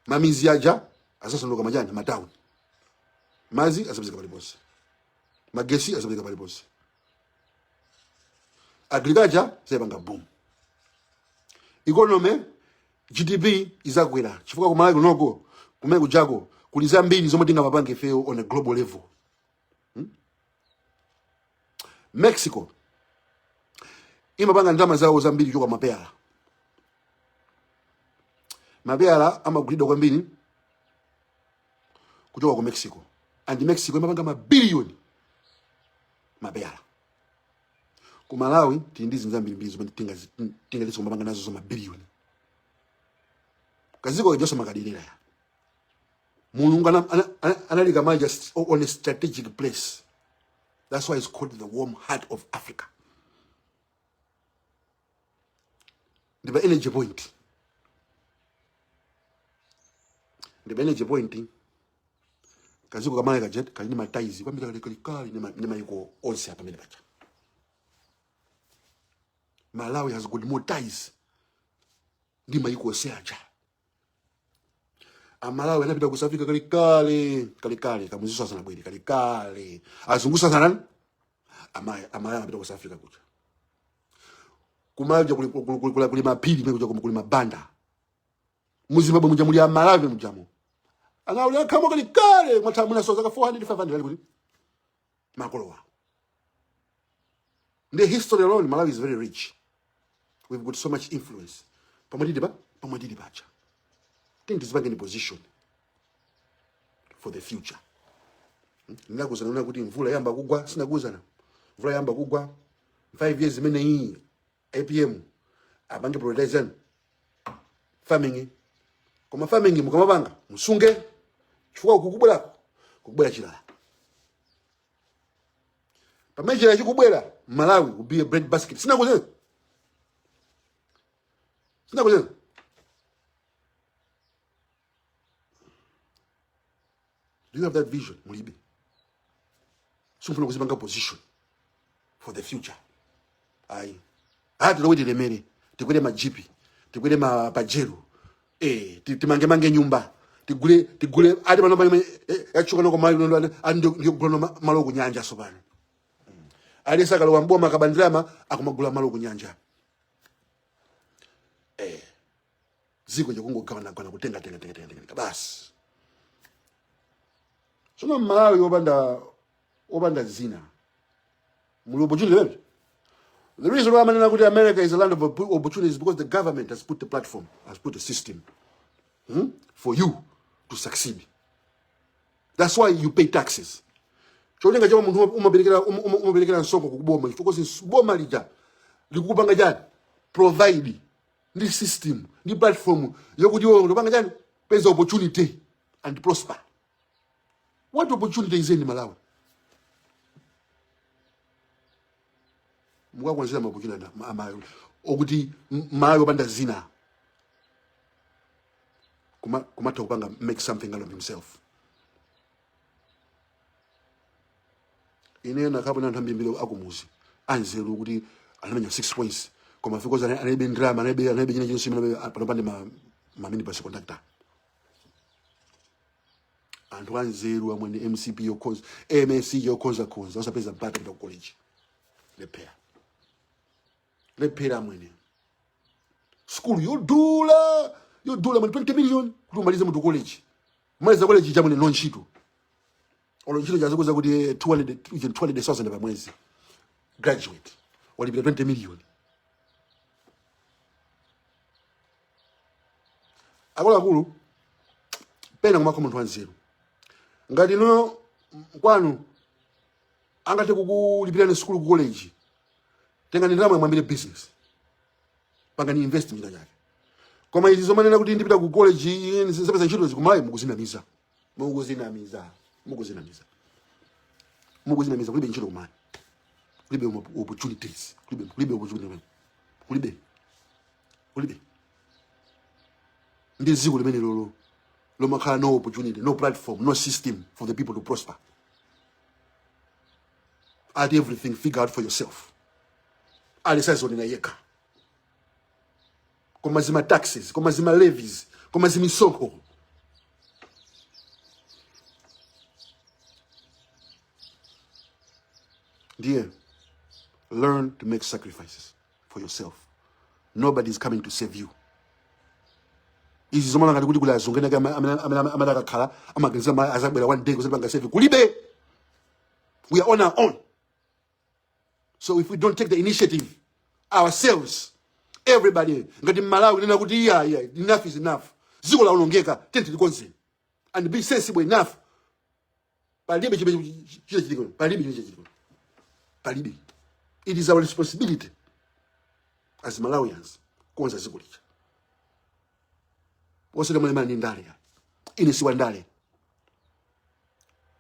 mamizi aja azasanduka majani matawuni, mazi azapezeka paliponse, magesi azapezeka paliponse, agriculture zayipanga boom, economy GDP izakwera, chifukwa kumalawi kunoko, kumene kujako kuli zambiri zomwe tingamapange ifeyo on a global level. Mexico imapanga ndalama zawo zambiri kuchoka mapeyala. Mapeyala amagulidwa kwambiri kuchoka ku Mexico, and Mexico imapanga mabiliyoni mapeyala. Ku Malawi tili ndi zinthu zambirimbiri zomwe tingatitso kumapanga nazo za mabiliyoni. Kaziko kajonso makadirera ya Mulungu analika Malawi just on a strategic place. That's why it's called the warm heart of Africa. Ndi pa energy point, ndi pa energy point. Kaziko kamalawi kaja kali ndi ma ties kwambiri kale kale ndi maiko onse apa pamene paja. Malawi has got more ties ndi maiko onse aja. Amalawi anapita ku South Africa kalekale kalekale, Kamuzuso asanabwere, kalekale, azunguso asanani. Amalawi anapita ku South Africa kuja. Kumalawi kuja kuli mapiri, kumene kuja kuli mabanda. Mu Zimbabwe muja muli Amalawi mujamo. Anauli akhamo kalekale, mwatha munaso zaka 400 500 ali kuti makolo wawo. The history alone, Malawi is very rich. We've got so much influence. Pamwe tili pa, pamwe tili pacha. Tiyeni tizipange ni position for the future. Ndinakuuzana nuna kuti mvula yamba kugwa, sinakuuzana. Mvula yamba kugwa 5 years imene iyi APM apange prioritization farming. Koma farming mukamapanga musunge, chifukwa kukubwera kukubwera chilala. Pamene chilala chikubwera, Malawi will be a bread basket. Sinakuuzana, sinakuuzana. Do you have that vision? Mulibe. Simufuna kuzipanga position for the future ayi. Ati tilowe, tilemere, tikwere majipi, tikwere mapajero, timange nyumba, tigule tigule. Ati pano pano yachuka noko mali nondo ati ndiyo kugula malo kunyanja. So pano aliyese akalowa mboma akabandilama akumagula malo kunyanja. Ziko chakungogawana gawana, kutenga tenga tenga tenga tenga basi. Sono Malawi wopanda zina muli opportunity wewe. The reason why amanena kuti America is a land of opportunities is because the government has put the platform, has put a system, for you to succeed. That's why you pay taxes. Cholinga chomwe munthu umaperekera msonkho kuboma, chifukwa boma lija likupanga chani? Provide ndi system ndi platform yokuti iwe ukupanga chani? Peza opportunity and prosper. What opportunity is in Malawi? Mukakonzera ma opportunity amayo okuti Malawi opanda zina kumatha kupanga make something out of himself. Ine nakapona anthu ambirimbiri akumuzi anzeru kuti anamenya 6 points, koma because analibe ndalama, analibe china chonse chimene pano pande ma minibus conductor. Anthu anzeru amwene, MCP yokhoza, MSC yokhoza khoza, osapeza mpata kupita ku college. Lephera, lephera amwene. Skulu yodula, yodula mwene, 20 million kuti umalize munthu college. Umaliza college chamwene, no ntchito. Olo ntchito chazikuza kuti 200 200,000 pa mwezi. Graduate walipira 20 million. Akuluakulu, pena kumakho munthu wanzeru ngati inuyo kwanu angathe kukulipirani sukulu ku college, tengani ndalama mwambire business, pangani invest mchina chake. Koma izi zomanena kuti ndipita ku college nzapeza ntchito zikumayi, mukuzinamiza, mukuzinamiza, mukuzinamiza, mukuzinamiza. Kulibe ntchito kumani, kulibe opportunities, kulibe opportunity, kulibe, kulibe. Ndi dziko limene lolo lomakhala no opportunity, no platform, no system for the people to prosper. At everything figure out for yourself. Alisazonena yekha, koma zima taxes, koma zima levies, koma zimisonkho. Ndiye learn to make sacrifices for yourself. Nobody is coming to save you. Izi zomwe ngati kuti kuli azungu ena amene akakhala amaganiza azabwera one day kuzapanga save, kulibe. We are on our own. So if we don't take the initiative ourselves, everybody ngati Mmalawi nena kuti iya iya, enough is enough, dziko laonongeka, tenti tikonze, and be sensible enough, palibe chimene chichitika, palibe chimene chichitika, palibe. It is our responsibility as Malawians kukonza dziko lija. Osati mwana ndi ndale ya. Ine si wa ndale,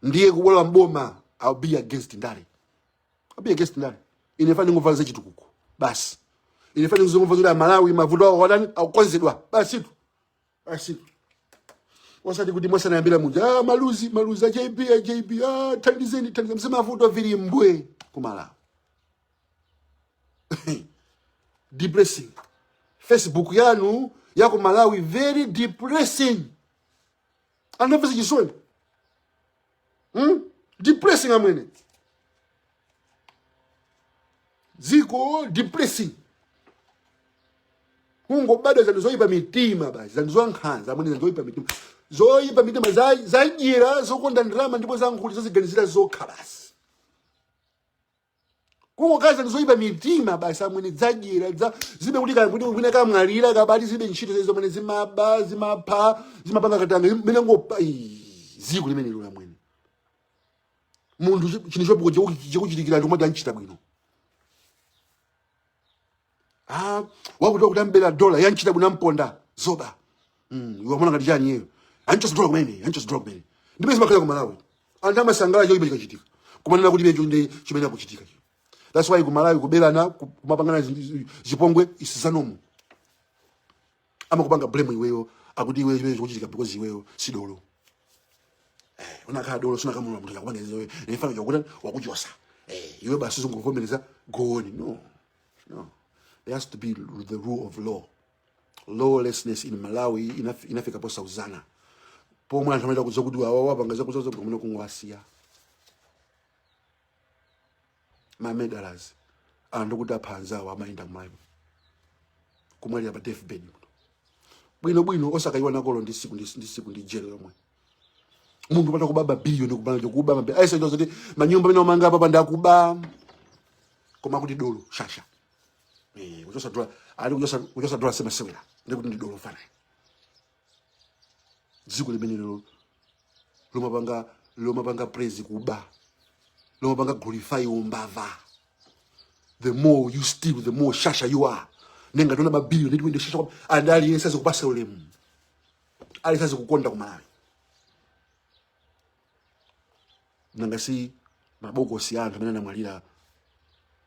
ndiye kubwera mboma I'll be against ndale, I'll be against ndale. Ine fani ngomva za chitukuko basi. Ine fani ngomva zoti Malawi mavuto awo wadani akukonzedwa, basi tu, basi tu. Osati kuti mwasanayambira muja, ah, maluzi maluzi a JB, a JB, ah, thandizeni, thandizeni, msemavuto vili mbwe kumalawi. Depressing. Facebook yanu ya ku Malawi, very depressing. Anamvesa chisoni, Depressing amwene, dziko depressing, kungobadwa zanthu zoyipa mitima basi, zanthu zankhanza amwene, zanthu zoyipa mitima, zoyipa mitima, zadyera, zokonda ndalama, ndipo zankhuli, zoziganizira zokha basi. Kungokhala zanthu zoyipa mitima basi amwene, zadyera, zibe kuti kaya kuti wina kamwalira kabati, zibe ntchito zezo amwene, zimaba, zimapha, zimapanga katanga mene ngopa. Dziko limene lilo amwene, munthu chinthu chopuko chikuchitikira ndi kumati anchita bwino. Ah, wakuti wakuti ambera dola, yanchita bwino, amponda zoba. Iwe amona ngati chani iyeyo anchosa dola kumene, anchosa dola kumene. Ndimene zimakhala ku Malawi, anthu amasangalala choyipa chikachitika, kumanena kuti imenecho ndi chimene akuchitika. That's why ku Malawi kubelana, kumapangana zipongwe isizanomo, amakupanga blame iweyo, akuti iweyo chimene chikuchitika because iweyo si dolo. Unakhala dolo sunakamula munthu akupanga izo nefana chakuti wakuchosa. Iwe basi uzungovomereza goni. No, no, there has to be the rule of law. Lawlessness in Malawi inafika posauzana, pomwe anthu amaita kudza kuti awa wapanga zakuzaza kumene kungowasiya ma murderers, anthu kuti apha anzawo amayenda kumalawi kumwalira pa deathbed bwino bwino, osakayiwa nakolo ndi siku ndi siku ndi jelo yomwe. Munthu pata kuba mabiliyoni kumalawi, kuba mabiliyoni aisa ndo zoti manyumba amene omanga apa pandakuba, koma kuti dolo shasha, kuchosa dola ali kuchosa dola semasewera, ndikuti ndi dolo fana. Dziko limenelo lomapanga praise kuba, lomapanga glorify umbava. The more you steal, the more shasha you are. Nenga tona mabiliyoni ndi wende shasha and aliyense azikupasa ulemu, aliyense azikukonda ku Malawi. Nanga si mabokosi a anthu amene anamwalira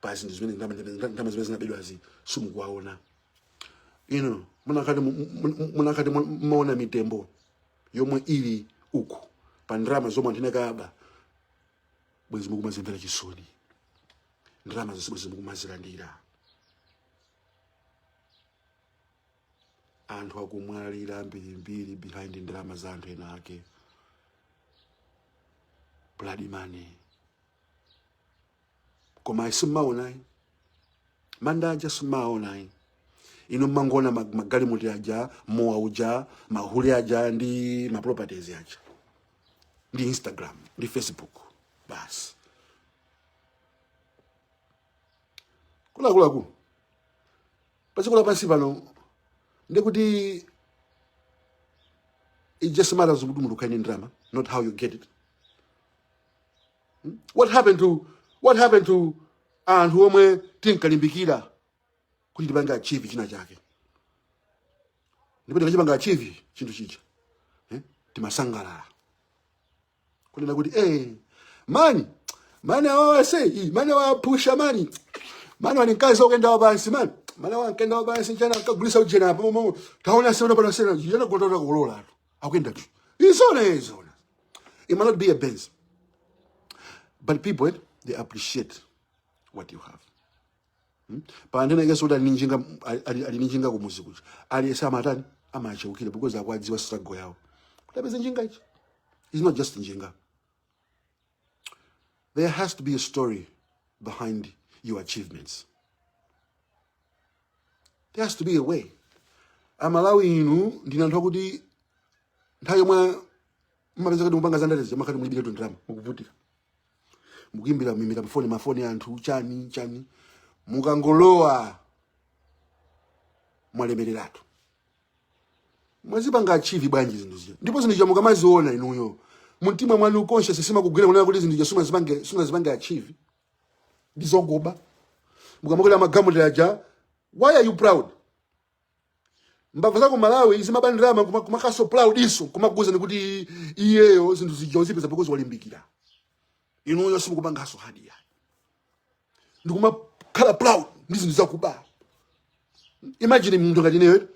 pa zinthu zimene ndalama zimene zinabedwazi simukuwaona ino? Munakati mumaona mitembo yomwe ili uku pa ndalama zomwe anthu anakaba, bwezi mukumazimvera chisoni ndalama zonse, bwezi mukumazilandira. Anthu akumwalira ambirimbiri behind ndalama za anthu ena ake, blood money. Koma simmaonayi manda aja, simmaonayi ino, mmangoona magalimoto aja, mowa uja, mahule aja ndi maproperties aja ndi Instagram ndi Facebook basi. Kulakulaku padziko lapansi pano ndikuti it just matters kuti munthu ukhale ndi ndalama, not how you get it. What happened to anthu omwe tinkalimbikira kuti tipange achieve china chake, ndipo tikachipanga achieve chinthu chija, eh, timasangalala kunena kuti mani mani awawase mani awapusha mani mani wani mkazi wakenda wapansi mani mani wankenda wapansi chana akagulisa ujena apo mo taona sema pano sena yana gotota kulola tu akuyenda tu izona izona. It might not be a Benz, but people, they appreciate what you have. Pa anthu ena ikeso kuti ali ndi njinga, ali ndi njinga kumuzi kuja, aliyense amatani? Amacheukira because akuadziwa struggle yawo kuti apeze njinga ichi. It's not just njinga. There has to be a story behind your achievements. There has to be a way. Amalawi inu ndine anthu akuti nthawi yomwe mmapeza kuti mupanga zandalezi makhati mulibiretu ndalama, mukuvutika, mukuimbira mimira mafoni mafoni anthu chani chani, mukangolowa mwalemereratu. Mwazipanga achieve bwanji zinthu zija? Ndipo zinthu zija mukamaziona inuyo mumtima mwanu, conscious simakugwira kunena kuti zinthu zija sumazipange achieve, ndi zogoba? Mukamakwera magalimoto aja, why are you proud? Mbava zako Malawi zimaba ndalama kumakaso proud iso kumakuuzani kuti iyeyo zinthu zija uzipeza because walimbikira. Inuyo simukupangaso hard ya ndikumakhala proud ndi zinthu zakuba. Imagine munthu ngati ineyo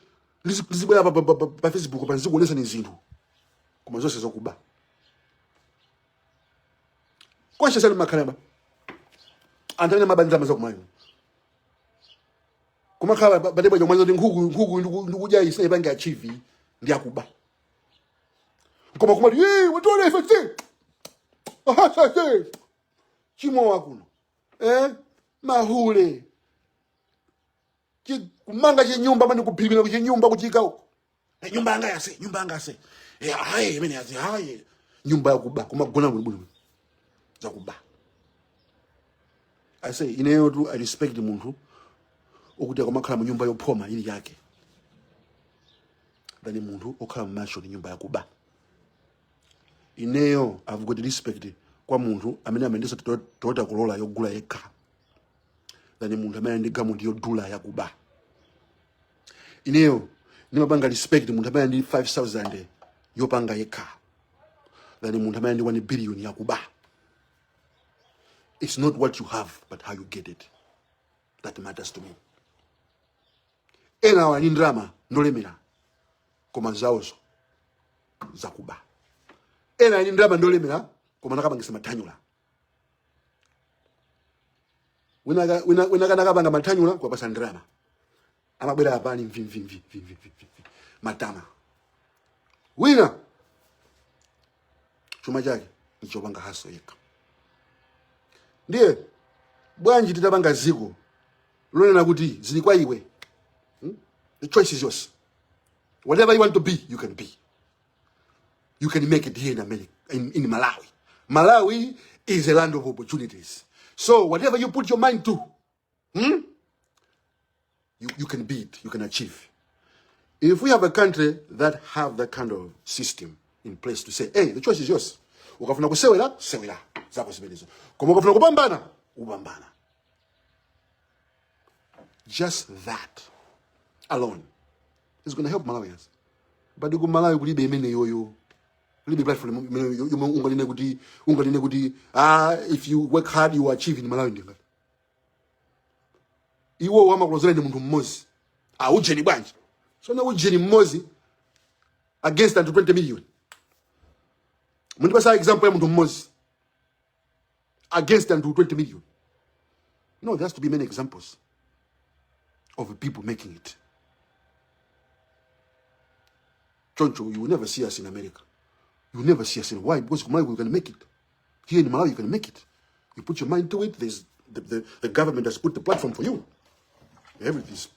ndizibwera pa Facebook pa ndizikuonesani zinthu koma zonse zakuba. Conscious ali makhalamba anthu amene amaba ndalama zakumayo kumakhala patebwa chomwe kuti nkhuku ndikudya iyi sinayipange achieve, ndi akuba, koma kumati ye watole ife tse chimowa kuno, mahule kumanga chinyumba mani kuphirikira kuchinyumba kuchika uko. Nyumba yanga yase, nyumba yanga yase, hayi imene yase hayi nyumba yakuba, kumagona bwinobwino zakuba. I say ineyo tu I respect munthu okuti akumakhala mu nyumba yophoma ili yake than munthu okhala mu mansion nyumba yakuba. Ineyo I've got respect kwa munthu amene amayendesa Toyota Corolla yogula yekha than munthu amene ali ndi galimoto yodula yakuba. Ineyo ndimapanga respect munthu amene ali ndi 5000 yopanga yekha than munthu amene ali ndi 1 billion yakuba. It's not what you have but how you get it that matters to me. Ena awa ali ndalama, ndolemera, koma zawozo zakuba. Ena ali ndalama, ndolemera, koma nakapangisa mathanyula. Wina kanakapanga mathanyula kuwapasa ndalama, amabwera apani mvi mvi mvi mvi mvi mvi mvi matama. Wina chuma chake nichopanga hustle yekha. Ndiye bwanji titapanga ziko lonena kuti zili kwa iwe, The choice is yours. Whatever you want to be, you can be. You can make it here in America, in Malawi. Malawi is a land of opportunities, so whatever you put your mind to, you can be it, you can achieve. If we have a country that have that kind of system in place to say, hey, the choice is yours. Ukafuna kusewera, sewera. Zako zimenezo. Koma ukafuna kupambana, upambana. Just that alone is going to help Malawians. But ku Malawi kulibe imene yoyo. Kulibe platform imene yomwe unganene kuti ah, if you work hard you achieve in Malawi. Ndingati iwo amakulozera ndi munthu mmodzi, aujeni bwanji? So na ujeni mmodzi against anthu 20 million. Mundipasa example ya munthu mmodzi against anthu 20 million? No, there has to be many examples of people making it. Choncho you will never see us in America. You will never see us in, why? Because ku Malawi you can make it. Here in Malawi you can make it. You put your mind to it. There's the government has put the platform for you. Everything's,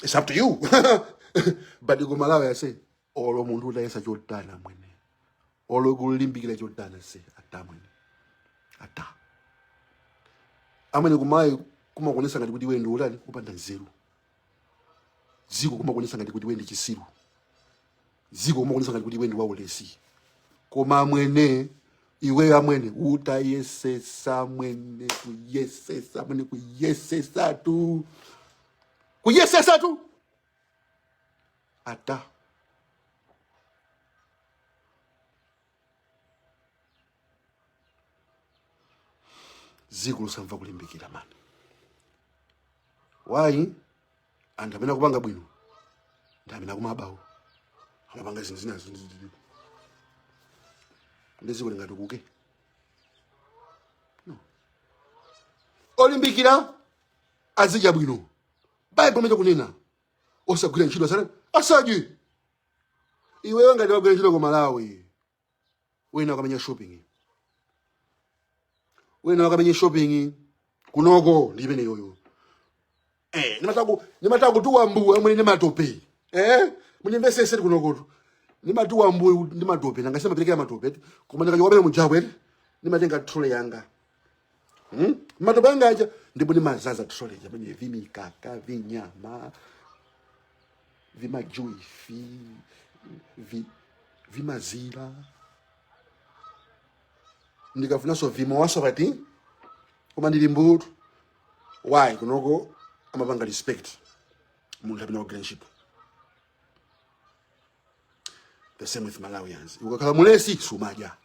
it's up to you. But ku Malawi, I say, olo munthu utayesa chotana mwene, olo kulimbikira chotana se ata mwene, ata amene. Ku Malawi kumakuonesa ngati kuti iwe ndi utani, kupanda nzeru. Dziko kumakuonesa ngati kuti iwe ndi chisiru. Dziko kumakuonesa ngati kuti iwe ndi waulesi. Koma amwene, iweyo amwene, utayesesa mwene, kuyesesa mwene, kuyesesa tu, kuyesesa tu, ata. Dziko losamva kulimbikira mani. Why? Anthu amene akupanga bwino ndi amene akumabawo, amapanga zinthu zinazo ndi dziko lingatukuke? No. Olimbikira azidya bwino. Baibulo imene kunena osagwira ntchito asale asadye. Iweyo ngati wagwira ntchito ku Malawi, wena wakamenya shopping, wena wakamenya shopping kunoko ndi imene yoyo. Nimata kutuwa mbuwe amwene ndi matope. Munimvesese kunokotu. Nimatuwa mbuwe ndi matope, nanga semaperekera matope. Koma ndikachoka pamene mujapo eti, nimatenga trolley yanga. Matope anga aja ndipo nimazaza trolley ija pamene vimikaka, vinyama, vimajuifi, vimazira. Ndikafunanso vimowaso pati, koma ndili mbutu. Why? Kunoko amapanga respect munthu amene wagwira ntchito. The same with Malawians. Ukakhala mulesi sumadya.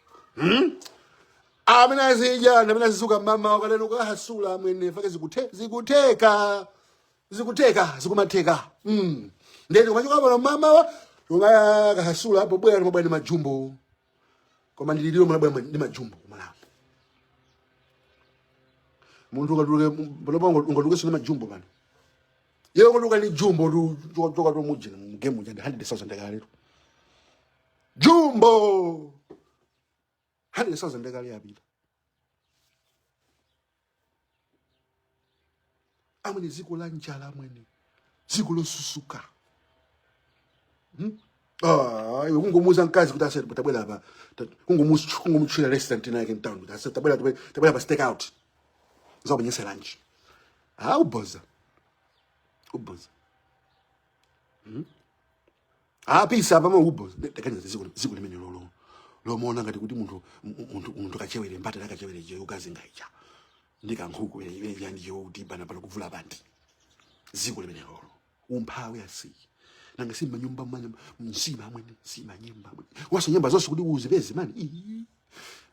Amene azidya ndi amene azizuka mama wakalero ukahasula mwene fake zikutheka, zikutheka, zikumatheka. Ndeti kumachoka pano mama wa ukahasula pobwera mabwera ndi majumbo. Koma ndililiro mabwera ndi majumbo ku Malawi. Munthu ungatuluke panopa, ungatulukenso ndi majumbo pano. Iwe ungatuluka ndi jumbo tu choka to mujina mgemu ndi 100,000 kale tu. Jumbo 100,000 kale yapita. Amwene, dziko la njala amwene, dziko losusuka. Ah, iwe kungomuuza mkazi kuti ase tabwera apa, kungomutchula restaurant ina yake in town kuti ase tabwera, tabwera pa stake out zakupenyesa lunch. Ah, uboza, uboza. Ah, pisa apa ma uboza. Taganiza dziko limene lolo lomaona ngati kuti munthu kachewere mbatata kachewere je ukazinga ija ndi kankhuku imene ija ndi kuti bana pano kuvula panti. Dziko limene lolo umphawi asi nanga si manyumba manya msima amwene, nsima nyemba amwene, waso nyemba zonse kuti uzipeze mani. Ii,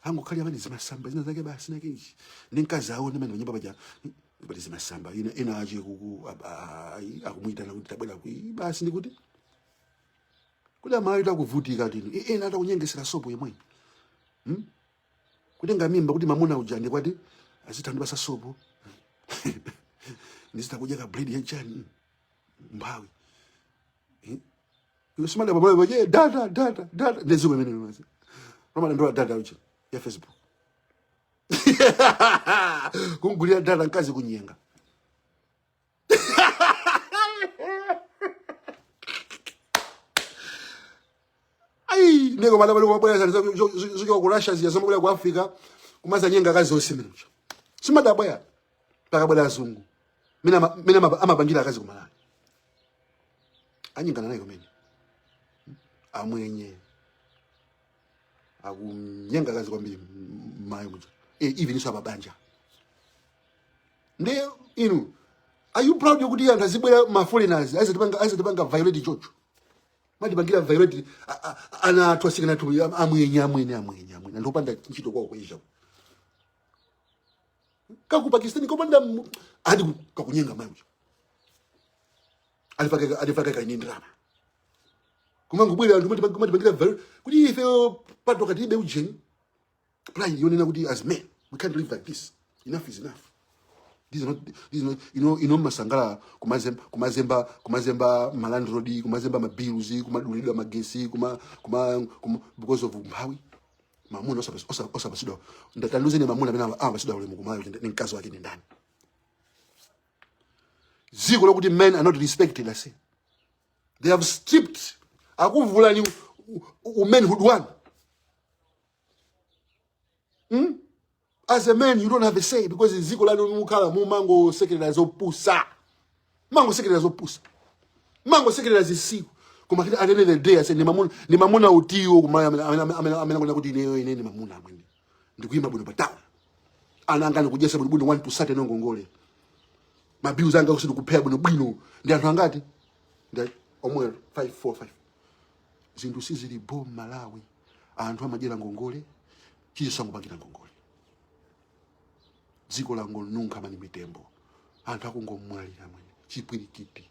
angokhali amene zimasamba zina zake basi nake ichi ndi mkazi aone mani manyumba paja pali zimasamba ina ache kuku akumuyitana kuti tabwera kui basi ndikuti kuti Amalawi takuvutika tino. Ena atakunyengesera sopo yemwe, Kutenga mimba kuti mamuna uja ndikwati azitha ndipasa sopo, ndizitha kudya ka bread yanchani. Mphawi. Iwe simada pamwe paje data data data ndiziko imene imazi pamene ndola data uja ya Facebook kungulira data mkazi kunyenga. Ai, ndeko bala bala wabwera zochoka ku Russia ziya zomabwera ku Africa kumazanyenga akazi onse mene uja. Simadabwera pakabwera azungu mene amapangira akazi ku Malawi. Anyengana naye kumene. Amwenye akunyenga kazi kwambiri mayi kuja, even iso ababanja. Nde inu, are you proud yokuti anthu azibwera, ma foreigners azitipanga violate chocho, matipangira violate ana athu, asikana athu, amwenye, amwenye, amwenye, amwenye, anthu opanda ntchito kwawo kuisha kaku Pakistani kopanda ati kakunyenga mayi uja, alifaka kaine ndalama kumangobwera anthu matipangira violate kuti ife patoka tilibe ujeni pride yonena kuti as men we can't live like this. Enough is enough. These are not masangala kumazemba, kumazemba, kumazemba malandlord, kumazemba mabills, kumadulidwa magesi, kuma because of umphawi. Mamuna osapasidwa, ndatanduzeni mamuna amene amapasidwa ulemu kumayo ndi mkazi wake ndi ndani? Dziko lokuti men are not respected. I say they have stripped, akuvulani manhood one. As a man you don't have a say because dziko lanu mukhala mumangosekerera zopusa, mangosekerera zopusa, mangosekerera zisiku. Koma at the end of the day, I say ndi mamuna utiwo kumaya amene amene kuti ineyo ine ndi mamuna amwene, ndikuyima bwino pa town, ana anga ndikudyesa bwino bwino, one to certain ngongole, mabills anga kusi ndikuphera bwino bwino. Ndi anthu angati? Ndi omwe 5 4 5. Zinthu sizili bo Malawi. Anthu amadyera ngongole, chisangopangira ngongole. Dziko langonunkha mani, mitembo, anthu akungomwalira mwene, chipwirikiti,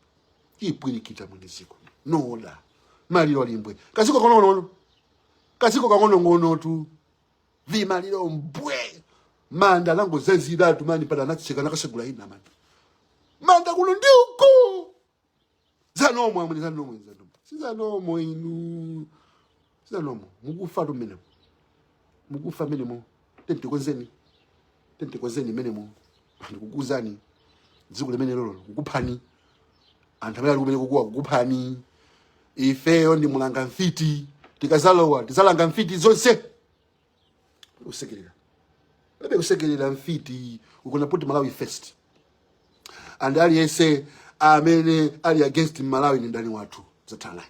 chipwirikiti mwene, dziko no order, maliro alimbwe. Kaziko kang'onono, kaziko kang'onong'ono tu, vimaliro mbwe, manda anangozaziratu mani, pada anatseka nakasegula ina mani, manda kuno ndi uko zanomwe amwene, zanomwe, zanomwe, sizanomwe inu, sizanomwe. Mukufa tu mmenemo, mukufa mmenemo. Tentikonzeni, tentikonzeni mmenemo. Ndikukuzani, dziko limene lolo kukuphani, anthu amene ali kumene kukuwa kukuphani. Ifeyo ndi mulanga mfiti, tikazalowa tizalanga mfiti zonse. Kusekerera pebe, kusekerera mfiti. We're gonna put Malawi first, and aliyense amene ali against Malawi ni mdani wathu. Zathana naye,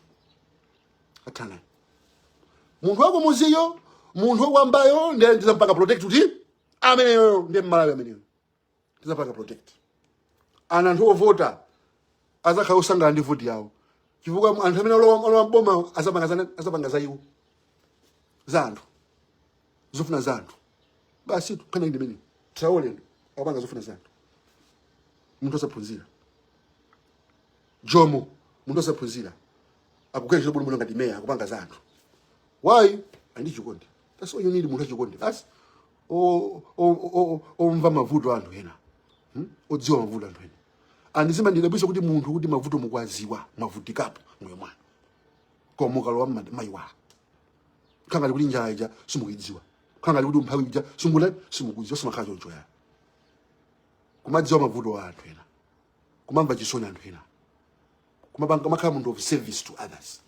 athana naye. Munthu wako muziyo, munthu wakwambayo, ndiye ndizampanga protect kuti ameneyo ndiye Mmalawi ameneyo, ndizapanga protect. Ana anthu ovota azakhala osangalala ndi voti yawo, chifukwa anthu amene alowa mboma azapanga za iwo, za anthu, zofuna za anthu basi. Kana ndi mene Traore akupanga zofuna za anthu, munthu osaphunzira. Jomo, munthu osaphunzira, akugwira ntchito bwinobwino ngati meya, akupanga za anthu. Why? Andi chikondi. That's all you need, munthu achikondi basi, omva mavuto a anthu ena, Odziwa mavuto a anthu ena. Andizimandidabwisa kuti munthu kuti mavuto mukwaziwa, mwavutikapo moyo mwanu, koma mukalowa mayiwala, khangati kuti njala ija simukuidziwa, khangati kuti umphawi uja simukudziwa. Simakhala choncho ya. Kumadziwa mavuto a anthu ena, kumamva chisoni anthu ena, kumapanga, makhala munthu of service to others.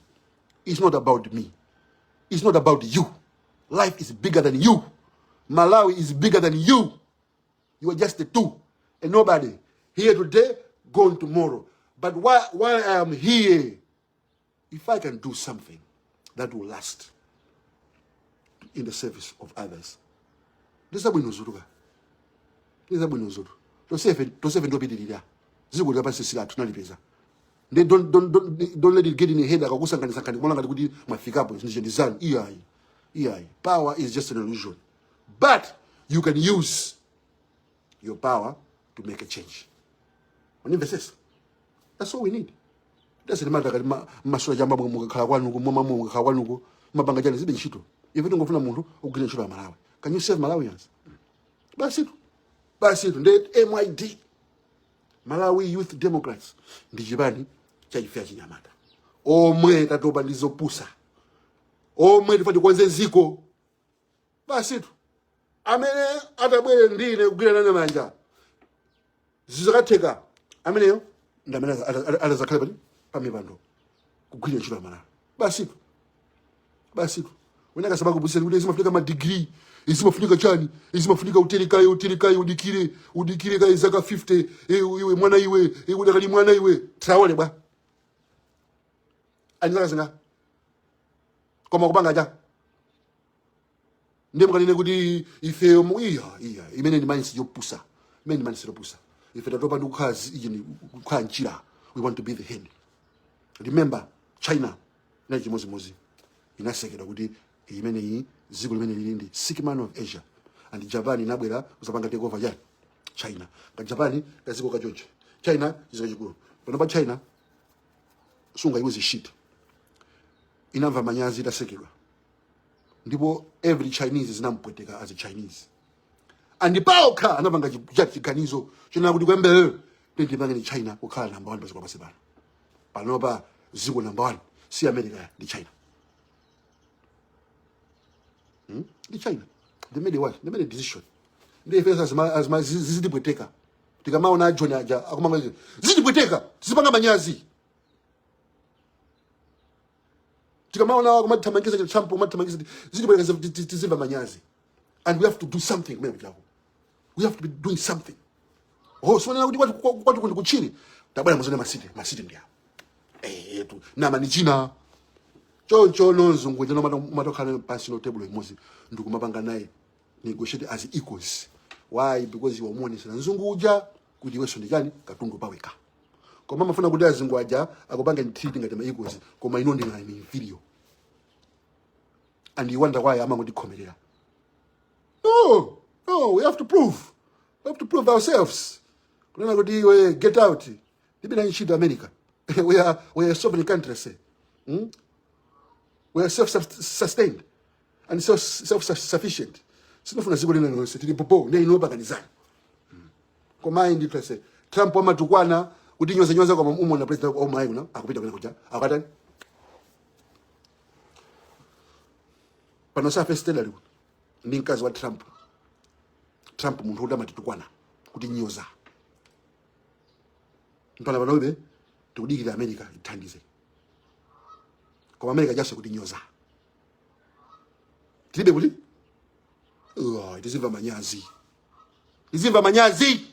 It's not about me, it's not about you. Life is bigger than you. Malawi is bigger than you. You are just a two and nobody, here today, gone tomorrow. But while I am here, if I can do something that will last in the service of others, ndizabwino zutuka, ndizabwino zutu. Tosefe, tosefe ndopitirira dziko lapansi silathu, nalipeza. Nde don't let it get in your head, akakusanganisankani kumala ngati kuti mwafikapo, ndiche ndi zanu. Iyayi, iyayi. Power is just an illusion, but you can use your power to make a change. Unimvesesa? That's all we need. Doesn't matter kati masula chamba, mukakhala kwanuko, momamo mukakhala kwanuko, mapanga chani, zibe ntchito. Ife tingofuna munthu ogwira ntchito ya Malawi. Can you save Malawians? Basitu, basitu. Nde MYD, Malawi Youth Democrats, ndi chipani cha ife achinyamata omwe tatopa ndi zopusa, omwe tifa tikonze ziko. Basitu. Amene atabwere ndine kugwira nane manja, zizakatheka. Ameneyo ndi amene atazakhale pali pamipando kugwira ntchito ya Malawi. Basitu, basitu. Wina akasaba kubusira kuti izimafunika madigiri, izimafunika chani, izimafunika uterekayi, uterekayi, udikire, udikire kayi zaka 50. Iwe mwana iwe, iwe udakali mwana iwe. Traore bwa. Ali zaka zinga koma kupanga cha ndiye mukanene kuti ifeyo iya iya, imene ndi mindset yopusa, imene ndi mindset yopusa. Ife tatopa ndi kukhala iji, kukhala mchira. We want to be the head. Remember, China inali chimodzimodzi, inasekedwa kuti imeneyi dziko limene lili ndi sick man of Asia, and Japan inabwera kuzapanga take over ya China. Ka Japan kaziko kachoncho, China chiziko chikulu. Pano pa China sungayiwuze shit. Inamva manyazi itasekedwa, ndipo every Chinese zinampweteka as a Chinese, and paokha anapanga chiganizo chonena kuti kwembere tindipange ni China kukhala number one paziko lapansi pano. Panopa ziko number one si America, ndi China. Ndi China. They made a what? They made a decision. Ndi ifenso azima zizitipweteka tikamaona ajoni aja akumanga, zizitipweteka, tizipanga manyazi tikamaona kumathamangisa Trump, kumathamangisa, zitipweteka, tizimva manyazi, and we have to do something. Kumene kuchako we have to be doing something. Oh, so kuti kwati kwati kundi kuchini tabwera muzone masiti masiti ndi awo eh tu nama ni china choncho no mzungu jeno umatokhala pansi no table imodzi ndikumapanga naye negotiate as equals. Why? Because iwe umuonesera mzungu uja kuti iwenso ndi chani, katundu paweka. Koma amafuna kuti azungu aja akupange treat ngati ma equals, koma ino ndi ngati inferior, and you wonder why amangotikhomerera. No, no, we have to prove, we have to prove ourselves kunena kuti iwe get out, ndibina ntchito America. We are a sovereign country, say. We are self sustained and self sufficient. Sinofuna dziko lina lonse, tili popo ndi ino pakanizani. Koma ayi ndithu ase Trump amatukwana kuti nyoza nyoza, koma umona president wa umayi kuna akupita kuna kuja akatani pano sa first lady ndi mkazi wa Trump. Trump munthu kuti amatitukwana kuti nyoza, mpana panobe tikudikira America ithandize, koma America jaso kuti nyoza tilibe kuti. Oh, tizimva manyazi, tizimva manyazi.